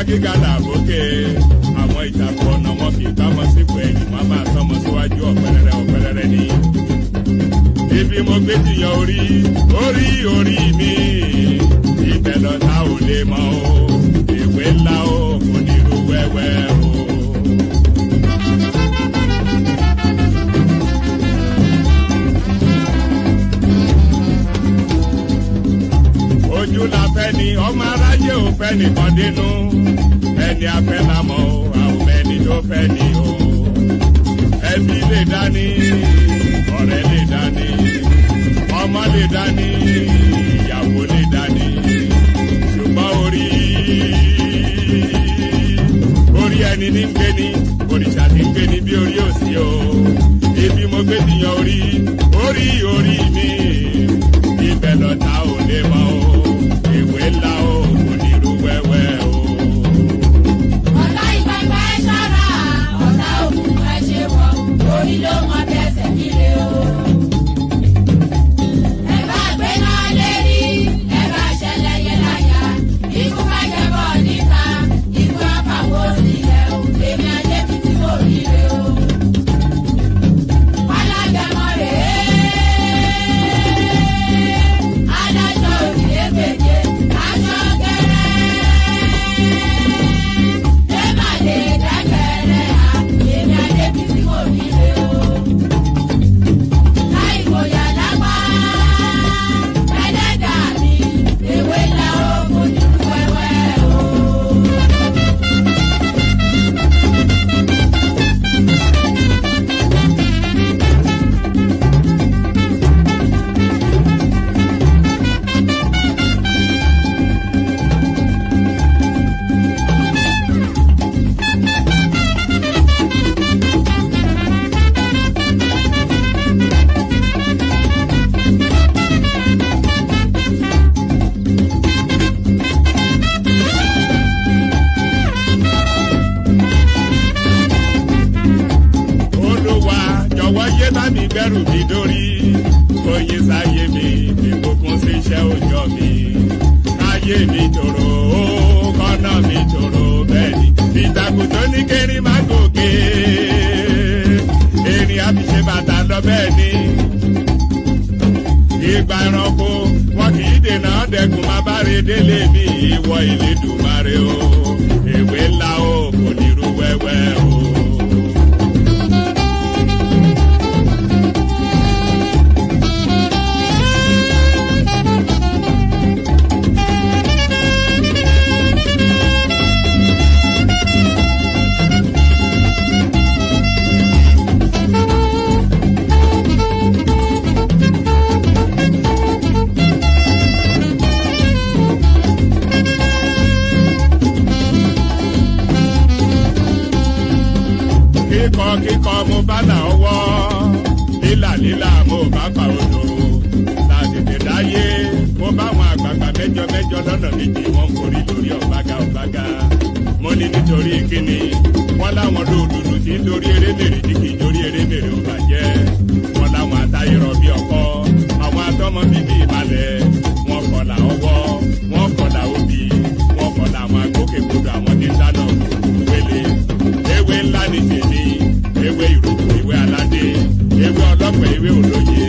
Gíga làbókè àwọn ìtàkùn ọ̀nà wọn kì í bámọ sípò ẹ̀yìn wọn máa tọmọ síwájú ọ̀pẹ̀rẹ̀rẹ̀ ọ̀pẹ̀rẹ̀rẹ̀ ni. Ibi mo gbé tìyàn orí orí orí mi ibẹ̀ lọ́ta ò lè mọ̀ o ìwé ńlá o kò ní irú wẹ́wẹ́ o. Ojú la fẹ́ ni ọmọ aráyé ò fẹ́ nìkan dínú ẹni afẹ́ la mọ̀ o àwọn ẹni tó fẹ́ ni o. Ẹbí lè dání, ọ̀rẹ́ lè dání, ọmọ lè dání, ìyàwó lè dání, ṣùgbọ́n orí orí ẹni ní ń gbé ní òrìṣà ní ń gbé ní bí orí ò sí o. Ibi mo gbé tìyàn orí orí orí mi ibẹ̀ lọ́ta ò lè mọ̀ o. Ìwé ńlá o kò ní irú wẹ́wẹ́ o. Ọ̀tá ìgbàgbà ẹ ṣọ́ra, ọ̀tá òkùnkùn ẹ ṣe wọ̀, orí ló mọ tẹsẹ̀ nílé o. Ẹ bá gbé náà lérí, ẹ bá ṣẹlẹ̀ yẹ láyà, ikú bá jẹ́bọ̀ níta, ikú àfàwọ́ sílẹ̀ o, èmi Adébítí kò ríre o. Alágẹmọ rèé, adájọ́ òdìlé-gbèje, aṣọ gẹ́rẹ́. Ẹ má lè dákẹ́rẹ́ à, èmi Adébísí kò ríre o. Láì fòyà lápá, ẹlẹ́dàá mi, ewé ńlá o, kò ní rú wẹ́wẹ́ o. Olúwa jọ̀wọ́ yé bá mi gbẹ́rù mi dórí oyin sáyé mi ìbùkún síṣẹ́ òòjọ́ mi ayé mi tòrò ó kọ́nà mi tòrò bẹ́ẹ̀ ni ìtàkùn tó ní kérin má gòkè erin á fi ṣe bàtà lọ bẹ́ẹ̀ ni ìgbà ẹranko wọn kì í dènà dẹkùn má bá re délé mi ìwọ Elédùmarè o èwe ńlá o kò ní irú wẹ́wẹ́ o. Kíkọ kíkọ mo bá là ọwọ́ lílà lílà mo bá pa odò láti dáyé mo bá àwọn àgbààgbà mẹ́jọ mẹ́jọ lọ́nà méjì wọ́n forí lórí ọ̀gbága ọ̀gbága mo ní nítorí kíni wọ́n láwọn lòdùdù tí ń dorí erémèrè tí kì í dorí erémèrè ó bàjẹ́ wọ́n láwọn atayọ̀rọ̀ bí ọkọ àwọn atọ́mọ bíbí ìbalẹ̀ wọ́n kọlà ọwọ́ wọ́n kọlà obì wọ́n kọlà àwọn agbókègbodò àwọn tí ń dáná wele ewé ńlá ni tèmi ewé ìrókò ewé aládé ewé ọlọ́pẹ ewé olóye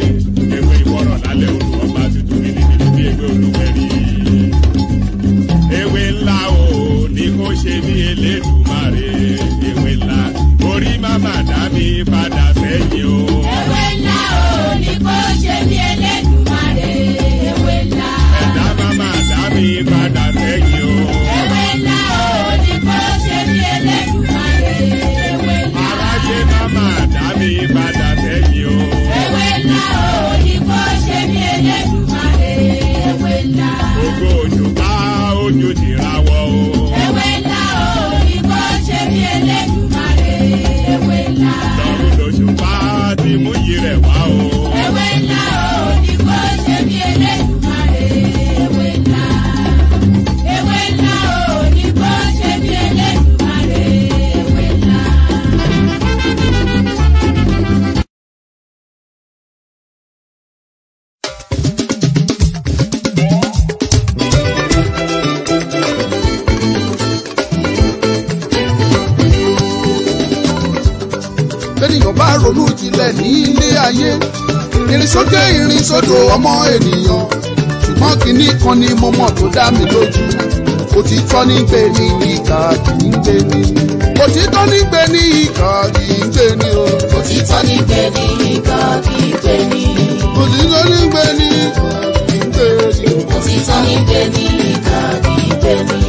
ewé ìwọ́rọ̀ lálẹ́ odò ọba tuntun níbi bí ewé olúwẹ̀rí. Ewé ńlá o ní kó ṣe bí Elédùmarè ewé ńlá orí màmá dá mi padà sẹ́yìn o. Ewé ńlá o ní kó ṣe bí Elédùmarè, ewé ńlá. Ẹ̀dá màmá dá mi padà sẹ́yìn o. Ewé ńlá o ní kó ṣe bí Elédùmarè, ewé ńlá. Aráyé màmá dá mi padà sẹ́yìn o. Ewé ńlá o ní kó ṣe bí Elédùmarè, ewé ńlá. Ògo òṣùpá ojú ti ra wọ o. Ewé ńlá o ní kó ṣe bí Elédùmarè, ewé ńlá. Lọ́run lòṣùpá. Bẹ́nìyàn bá ronú jinlẹ̀ ní ilé ayé, ìrìn sókè ìrìn sódò ọmọ ènìyàn. Ṣùgbọ́n kinní kan ni mo mọ̀ tó dá mi lójú. Òtítọ́ ní gbé ní ìkà kì í gbé ní. Òtítọ́ ní gbé ní ìkà kì í gbé ní o. Òtítọ́ ní gbé ní ìkà kì í gbé ní. Òtítọ́ ní gbé ní ìkà kì í gbé ní. Òtítọ́ ní gbé ní ìkà kì í gbé ní.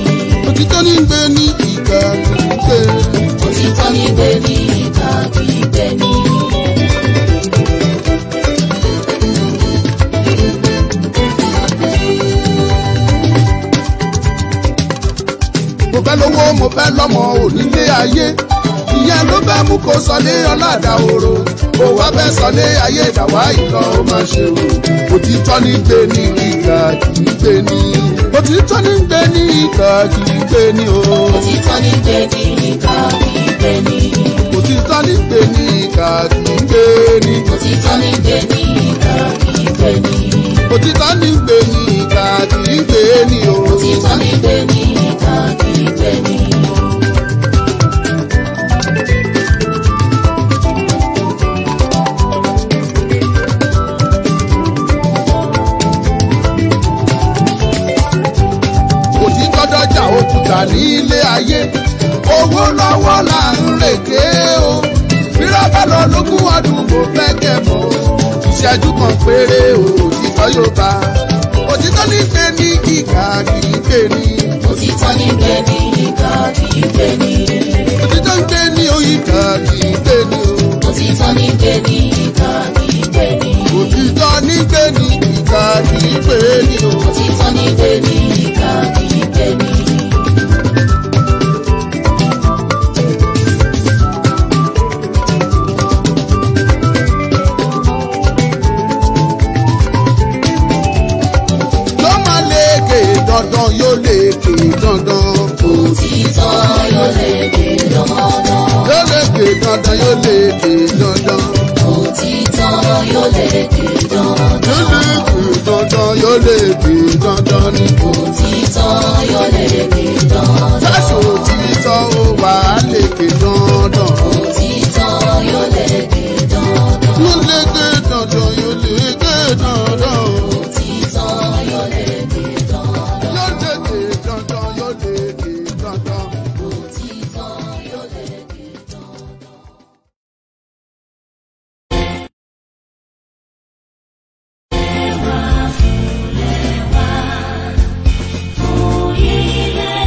Òtítọ́ ní gbé ní ìkà kì í gbé ní. Òtítọ́ ní gbé ní ìkà kì í gbé ní. Mo fẹ́ lówó, mo fẹ́ lọ́mọ onílé ayé. Ìyẹn ló fẹ́ mú kó sọlé ọ̀làdà òro. Ó wá fẹ́ sọlé ayé ìdàwá ìlọ ó máa ṣe o. Òtítọ́ ní gbé ní ìkà kì í gbé ní. Òtítọ́ ní gbé ní ìkà kì í gbé ní o. Òtítọ́ ní gbé ní ìkà kì í gbé ní. Òtítọ́ ní gbé ní ìkà kì í gbé ní. Òtítọ́ ní gbé ní ìkà kì í gbé ní. Òtítọ́ ní gbé ní ìkà kì í gbé ní o. Òtítọ́ ní gbé ní ìkà kì í gbé ní. Òtítọ́ dọ́jà òkúta ní ilé ayé. Owó lọ́wọ́ là ń rèké o. Bírọ́bà lọ lógún ọdún mo fẹ́ kẹ́ mọ́. Ìṣẹ́jú kan péré o, òtítọ́ yóò bá. Òtítọ́ ní gbé ní ìkà kì í gbé ní. Òtítọ́ ní gbé ní ìkà kì í gbé ní. Òtítọ́ ń gbé ní ìkà kì í gbé ní o. Òtítọ́ ní gbé ní ìkà kì í gbé ní. Òtítọ́ ní gbé ní ìkà kì í gbé ní o. Òtítọ́ ní gbé ní ìkà kì í gbé ní. Yóò máa lékè dandan, yóò lékè dandan. Òtítọ́ yóò lékè dandan. Yóò lékè dandan, yóò lékè dandan. Òtítọ́ yóò lékè dandan. Yóò lékè dandan, yóò lékè dandan ni. Òtítọ́ yóò lékè dandan. Ṣáṣù òtítọ́ ó wà á lékè dandan. Òtítọ́ yóò lékè dandan. Yóò lékè dandan, yóò lékè dandan. Òtítọ́ yóò lékè dandan. Yóò lékè dandan, yóò lékè dandan. Òtítọ́ yóò lékè dandan. Fún ilé.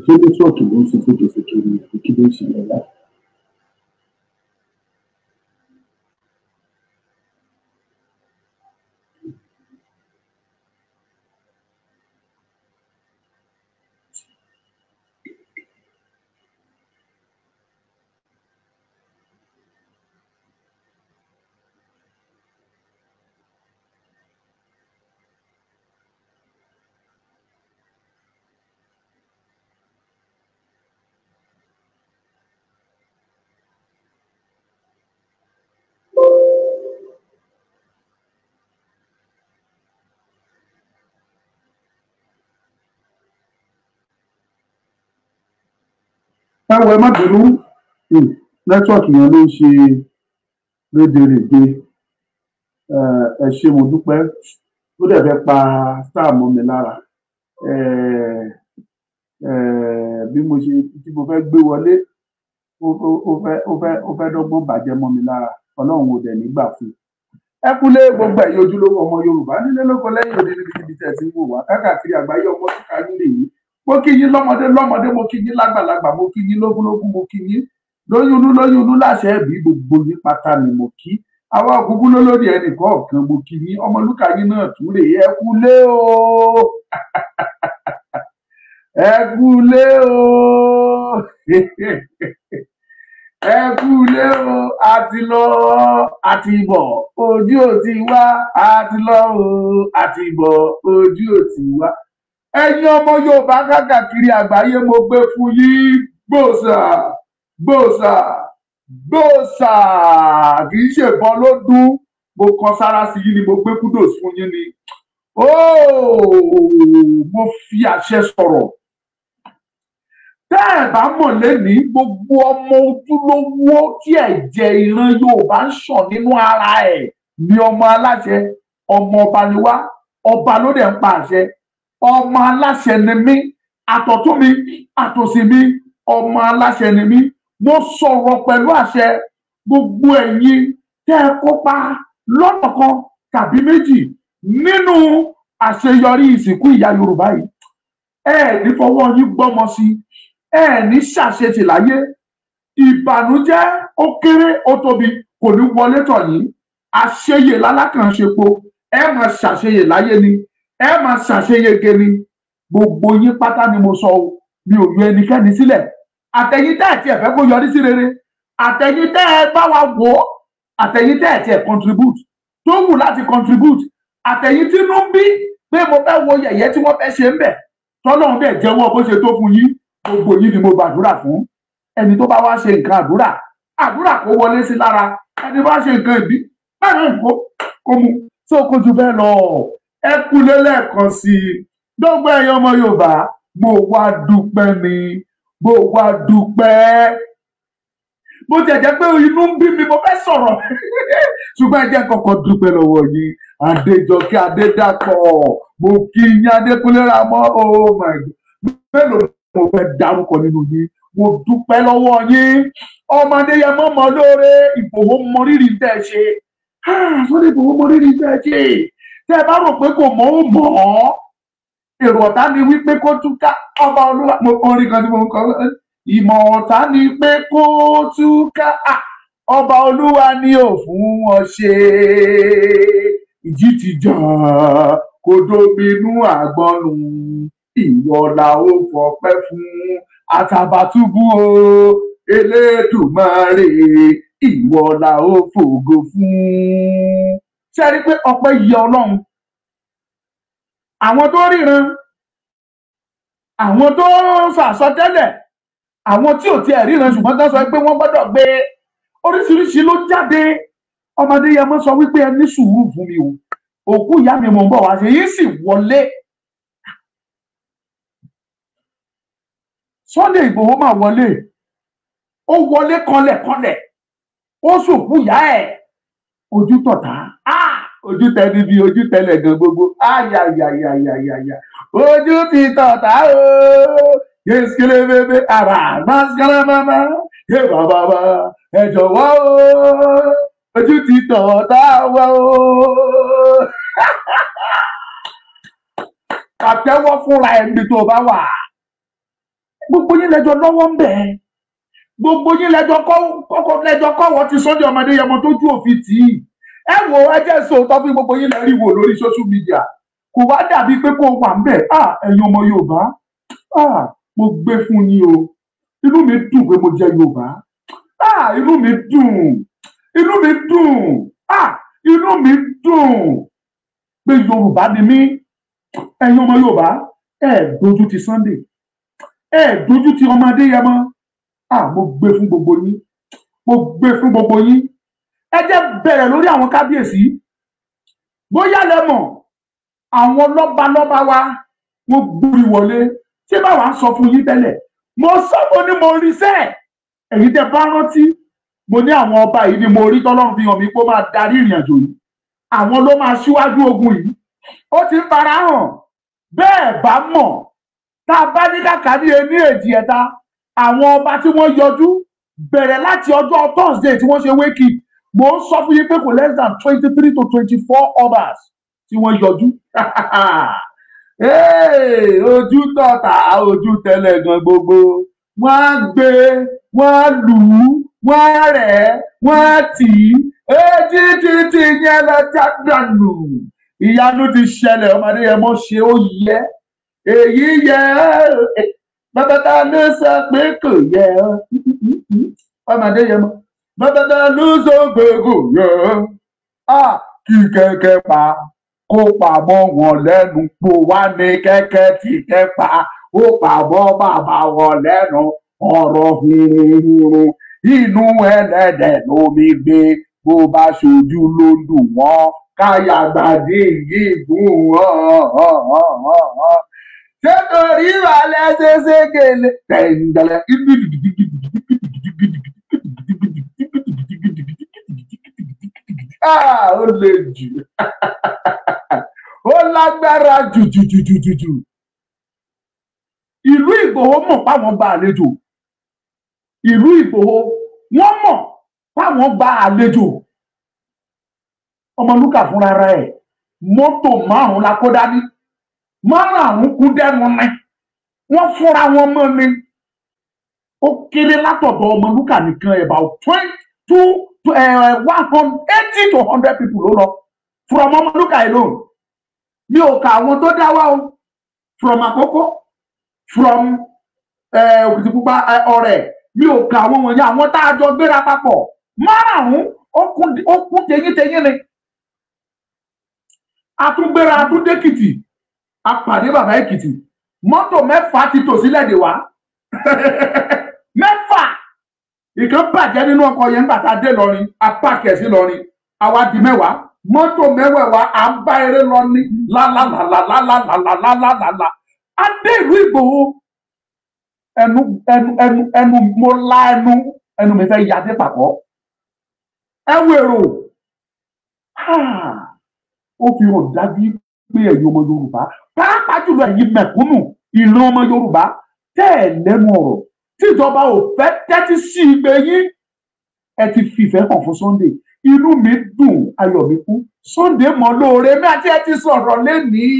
Ṣé network ló ń ṣe ségesège ni àbí kí ló ń ṣe lọ́la? Ẹ wọ, ẹ má bínú, network yẹn ló ń ṣe rédèrèdè. Ẹ ṣé, mo dúpẹ́. Ó dẹ̀ fẹ́ pa star mọ́ mi lára. Bí mo ṣe tí mo fẹ́ gbé wọlé, ó fẹ́ dọ́gbọ́n bàjẹ́ mọ́ mi lára. Ọlọ́run ò dẹ̀ nígbà fún un. Ẹ kúlé gbogbo ẹ̀yin ojúlówó ọmọ Yorùbá nílé lóko lẹ́yìn òde níbikíbi tẹ̀ sí wò wá káàkiri àgbáyé. Ọmọ kíkà yín lèyí. Mo kí yín lọ́mọdé lọ́mọdé, mo kí yín lágbàlagbà, mo kí yín lógúnlógún, mo kí yín lóyúnú lóyúnú láṣẹ ẹbí. Gbogbo yín pátá ni mo kí. Àwa òkúkú lólórí ẹnì kọ̀ọ̀kan, mo kí yín. Ọmọlúkà yín náà tún rèé. Ẹ kúlé o, ẹ kúlé o, ẹ kúlé o. Àti lọ àti bọ̀, ojú ò ti wá. Àti lọ o, àti bọ̀, ojú ò ti wá. Ẹ̀yin ọmọ Yorùbá káàkiri àgbáyé, mo gbé fún yín gbòòsà gbòòsà gbòòsà. Kì í ṣèbọn ló dún, mo kan sára sí yín ni, mo gbé kudos fún yín ni. Mo fi àṣẹ sọ̀rọ̀. Tẹ́ ẹ̀ bá mọ̀ lẹ́nìí, gbogbo ọmọ ojúlówó tí ẹ̀jẹ̀ ìran Yorùbá ń ṣàn nínú ara ẹ̀ ní ọmọ aláṣẹ. Ọmọ ọba ni wá, ọba ló dẹ̀ ń pa àṣẹ. Ọmọ aláṣẹ ni mí, àtọ̀tún mi àtòsì mi, ọmọ aláṣẹ ni mí. Mo sọ̀rọ̀ pẹ̀lú àṣẹ. Gbogbo ẹ̀yin tẹ́ ẹ kópa lọ́nà kan tàbí méjì nínú àṣeyọrí ìsìnkú ìyá Yorùbá yìí, ẹ ní fọwọ́ yín gbọ́mọ sí, ẹ ní ṣàṣetì láyé. Ìbànújẹ́ ó kéré ó tóbi kò ní wọlé tọ̀ yín. Àṣeyè lálákànṣepo, ẹ máa ṣàṣeyè láyé ni, ẹ máa ṣàṣeyege ni. Gbogbo yín pátá ni mo sọ o, mi ò yọ ẹnikẹ́ni sílẹ̀. Àtẹ̀yin tẹ́ ẹ̀ tiẹ̀ fẹ́ kó yọrí sí rere, àtẹ̀yin tẹ́ ẹ bá wa wò ó, àtẹ̀yin tẹ́ ẹ̀ tiẹ̀ contribute tó wù láti contribute, àtẹ̀yin tí inú ń bí pé mo fẹ́ wo yẹ̀yẹ́ tí wọ́n fẹ́ ṣe ń bẹ̀, tọ́lọ́run dẹ̀ jẹ́wọ́ bó ṣe tó fún yín, gbogbo yín ni mo gbàdúrà fún. Ẹni tó bá wá ṣe nǹkan àdúrà, àdúrà kó wọlé sí lára. Ẹni bá ṣe nǹkan ìbí bẹ́ẹ̀ kó mu tó kó ju bẹ́ẹ̀ lọ. Ẹ kúlé lẹ́ẹ̀kan sí i, gbogbo ẹ̀yin ọmọ Yorùbá. Mo wá dúpẹ́ ni, mo wá dúpẹ́. Bó tiẹ̀ jẹ́ pé inú ń bí mi, mo fẹ́ sọ̀rọ̀, ṣùgbọ́n ẹ jẹ́ kọ́kọ́ dúpẹ́ lọ́wọ́ yín. Adéjọkẹ́ Adédàpọ̀, mo kí yín. Adékúnlé Ramọ́, oh my God, mélòó mo fẹ́ dárúkọ nínú yín? Mo dúpẹ́ lọ́wọ́ yín. Ọmọdé yẹn mọ́ mọ́ lóore. Ìgbòho mọ rírì tẹ́ ẹ ṣe. Sunday Ìgbòho mọ rírì tẹ́ ẹ ṣe. Tẹ́ ẹ bá rò pé kò mọ̀, ó mọ̀ ọ́. Èrò ọ̀tá ni wípé kó túká. Ọba olúwa, mo orin kan tí mo ń kọ, ìmọ̀ ọ̀tá ni pé kó túká, ọba olúwa ni ò fún wọn ṣe. Ìjì ti jà kó dominú àgbọn nù, ìwọ la ó fọpẹ́ fún, Àtàbàtúbú o Elédùmarè, ìwọ la ó fògo fún. Ṣé ẹ rí i pé ọpẹ́ yẹ Ọlọ́run? Àwọn tó ríran, àwọn tó sàsọtẹ́lẹ̀, àwọn tí ò tiẹ̀ ríran ṣùgbọ́n tó sọ pé wọ́n gbọ́dọ̀ gbé, oríṣiríṣi ló jáde. Ọmọdé yẹn mọ́ sọ wípé ẹ ní sùúrù fún mi o, òkú ìyá mi mò ń bọ̀ wá ṣe yín sì wọlé. Sunday Ìgbòho máa wọlé, ó wọlé kanlẹ̀kanlẹ̀, ó sòkú ìyá ẹ̀. Ojú tọ̀tá, ojú tẹni bí ojú tẹlẹ̀ gan gbogbo. Ayayayayaya, ojú ti tọ̀tá o. Yéṣkele bébé ara maskara mama yé bàbá bá ẹ jọ̀wọ́ o, ojú ti tọ̀tá wa o. Pàtẹ́wọ́ fúnra ẹ̀ níbi tó o bá wà. Gbogbo yín lẹ́jọ́ lọ́wọ́ ń bẹ̀, gbogbo yín lẹ́jọ́ kọ́kọ́ lẹ́jọ́ kọ́wọ́ ti Sunday ọmọdé yẹmọ tó ju òfin tì í. Ẹ wo, ẹ jẹ́ sòótọ́ fún gbogbo yín, lẹ́rìí wò lórí social media, kò wá dàbí pé kó wà ń bẹ̀. Ẹ̀yin ọmọ Yorùbá, mo gbé fún yín o. Inú mi dùn pé mo jẹ́ Yorùbá. Inú mi dùn, inú mi dùn, inú mi dùn pé Yorùbá ni mí. Ẹ̀yin ọmọ Yorùbá, ẹ dojú ti Sunday, ẹ dojú ti ọmọ Adéyẹmọ. Mo gbé fún gbogbo yín, mo gbé fún gbogbo yín. Ẹ jẹ́ bẹ̀rẹ̀ lórí àwọn kábíyèsí. Bóyá lẹ mọ̀, àwọn lọ́balọ́ba wa wọ́n gbórí wọlé. Ṣé báwa ń sọ fún yín tẹ́lẹ̀? Mo sọ, mo ní mo rí sẹ́ẹ̀. Ẹ̀yin tẹ́ bá rántí, mo ní àwọn ọba yìí ni mo rí tọ́lọ́run fi hàn mí pé ó máa darí ìrìn àjò yìí, àwọn ló máa ṣíwájú ogun yìí. Ó ti ń fara hàn. Bẹ́ẹ̀ bá mọ̀, tá a bá ní kàkà ní ení èjì ẹ̀ta, àwọn ọba tí wọ́n yọjú bẹ̀rẹ̀ láti ọjọ́ Thursday tí wọ́n ṣe wake, mo ń sọ fún yín pé kò less than 23 to 24 obas tí wọ́n yọjú. Ojú tọ̀tà, ojú tẹ́lẹ̀ gan, gbogbo wọ́n á gbé, wọ́n á lù ú, wọ́n á rẹ̀, wọ́n á tì í etí títí yẹn lọ já dànù. Ìyanu ti ṣẹlẹ̀. Ọmọdé yẹn mọ́ ṣe ó yẹ, èyí yẹ. Bàbá ta ló sọ pé kò yẹ ọmọdé yẹn mọ́? Bàbá ta ló sọ pé kò yẹ? Kí kẹ̀kẹ́ pa kó pamọ́ wọn lẹ́nu, kó wá ní kẹ̀kẹ́ tí kẹ́ pa ó pamọ́ bàbá wọn lẹ́nu. Ọ̀rọ̀ hurunhurun inú ẹlẹ́dẹ̀ lómi gbé, bó bá ṣojú ló ń dùn wọ́n, káyà gbàdé yìí gùn wọ́n. Ṣé torí wà lẹ́sẹ̀ṣẹ̀ gèlè tẹ̀ǹdẹ̀lẹ̀? Ó le jù, ó lágbára jù jù jù jù jù jù. Ìlú Ìgbòho mọ̀ páwọn gba àlejò. Ìlú Ìgbòho, wọ́n mọ̀ páwọn gba àlejò. Ọmọlúkà fúnra rẹ̀, mọ́tò 5 la kó dání, 5 kú dẹ́nu ni wọ́n fúnra wọn mọ́ ni. Ó kéré látọ̀dọ̀ Ọmọlúkà nìkan, about 22, 180 to 100 people ló lọ from Ọmọlúkà alone. Mi ò kà àwọn tó dá wá o, from Àkókó, from Òkìtìpupa, Ọ̀rẹ́. Mi ò kà àwọn wọ̀nyí. Àwọn tá a jọ gbéra papọ̀ 5, ó kún tẹyíntẹyín ni. Àtúngbéra, àtúndékìtì, apàdé bàbá Èkìtì. Mọ́tò 6 ti tò sílẹ̀ dè wá, 6. Ìkan bàjẹ́ nínú ọkọ̀ yẹn nígbà tá a dé lọrin, apáàkì ẹ̀ sí lọrin. Àwa di 10, mọ́tò mẹ́wẹ̀ẹ̀wá. À ń bá eré lọ ní lálálálálálálálálálá. A dé ìlú Ìgbòho, ẹnu ẹnu ẹnu ẹnu, mo la ẹnu, ẹnu mi fẹ́ ya dé pàkọ́. Ẹ wo èrò, ó fi hàn dájú pé ẹ̀yin ọmọ Yorùbá, pàápàá jùlọ ẹ̀yin mẹ̀kúnnù ìran ọmọ Yorùbá tẹ́ ẹ̀ lẹ́nu ọ̀rọ̀, tíjọba ò fẹ́ tẹ́tí sí igbe yín, ẹ ti fìfẹ́ hàn fún Sunday. Inú mi dùn, ayọ̀ mi kún. Sunday mọ̀ lóore mi àti ẹ ti sọ̀rọ̀ lénìí.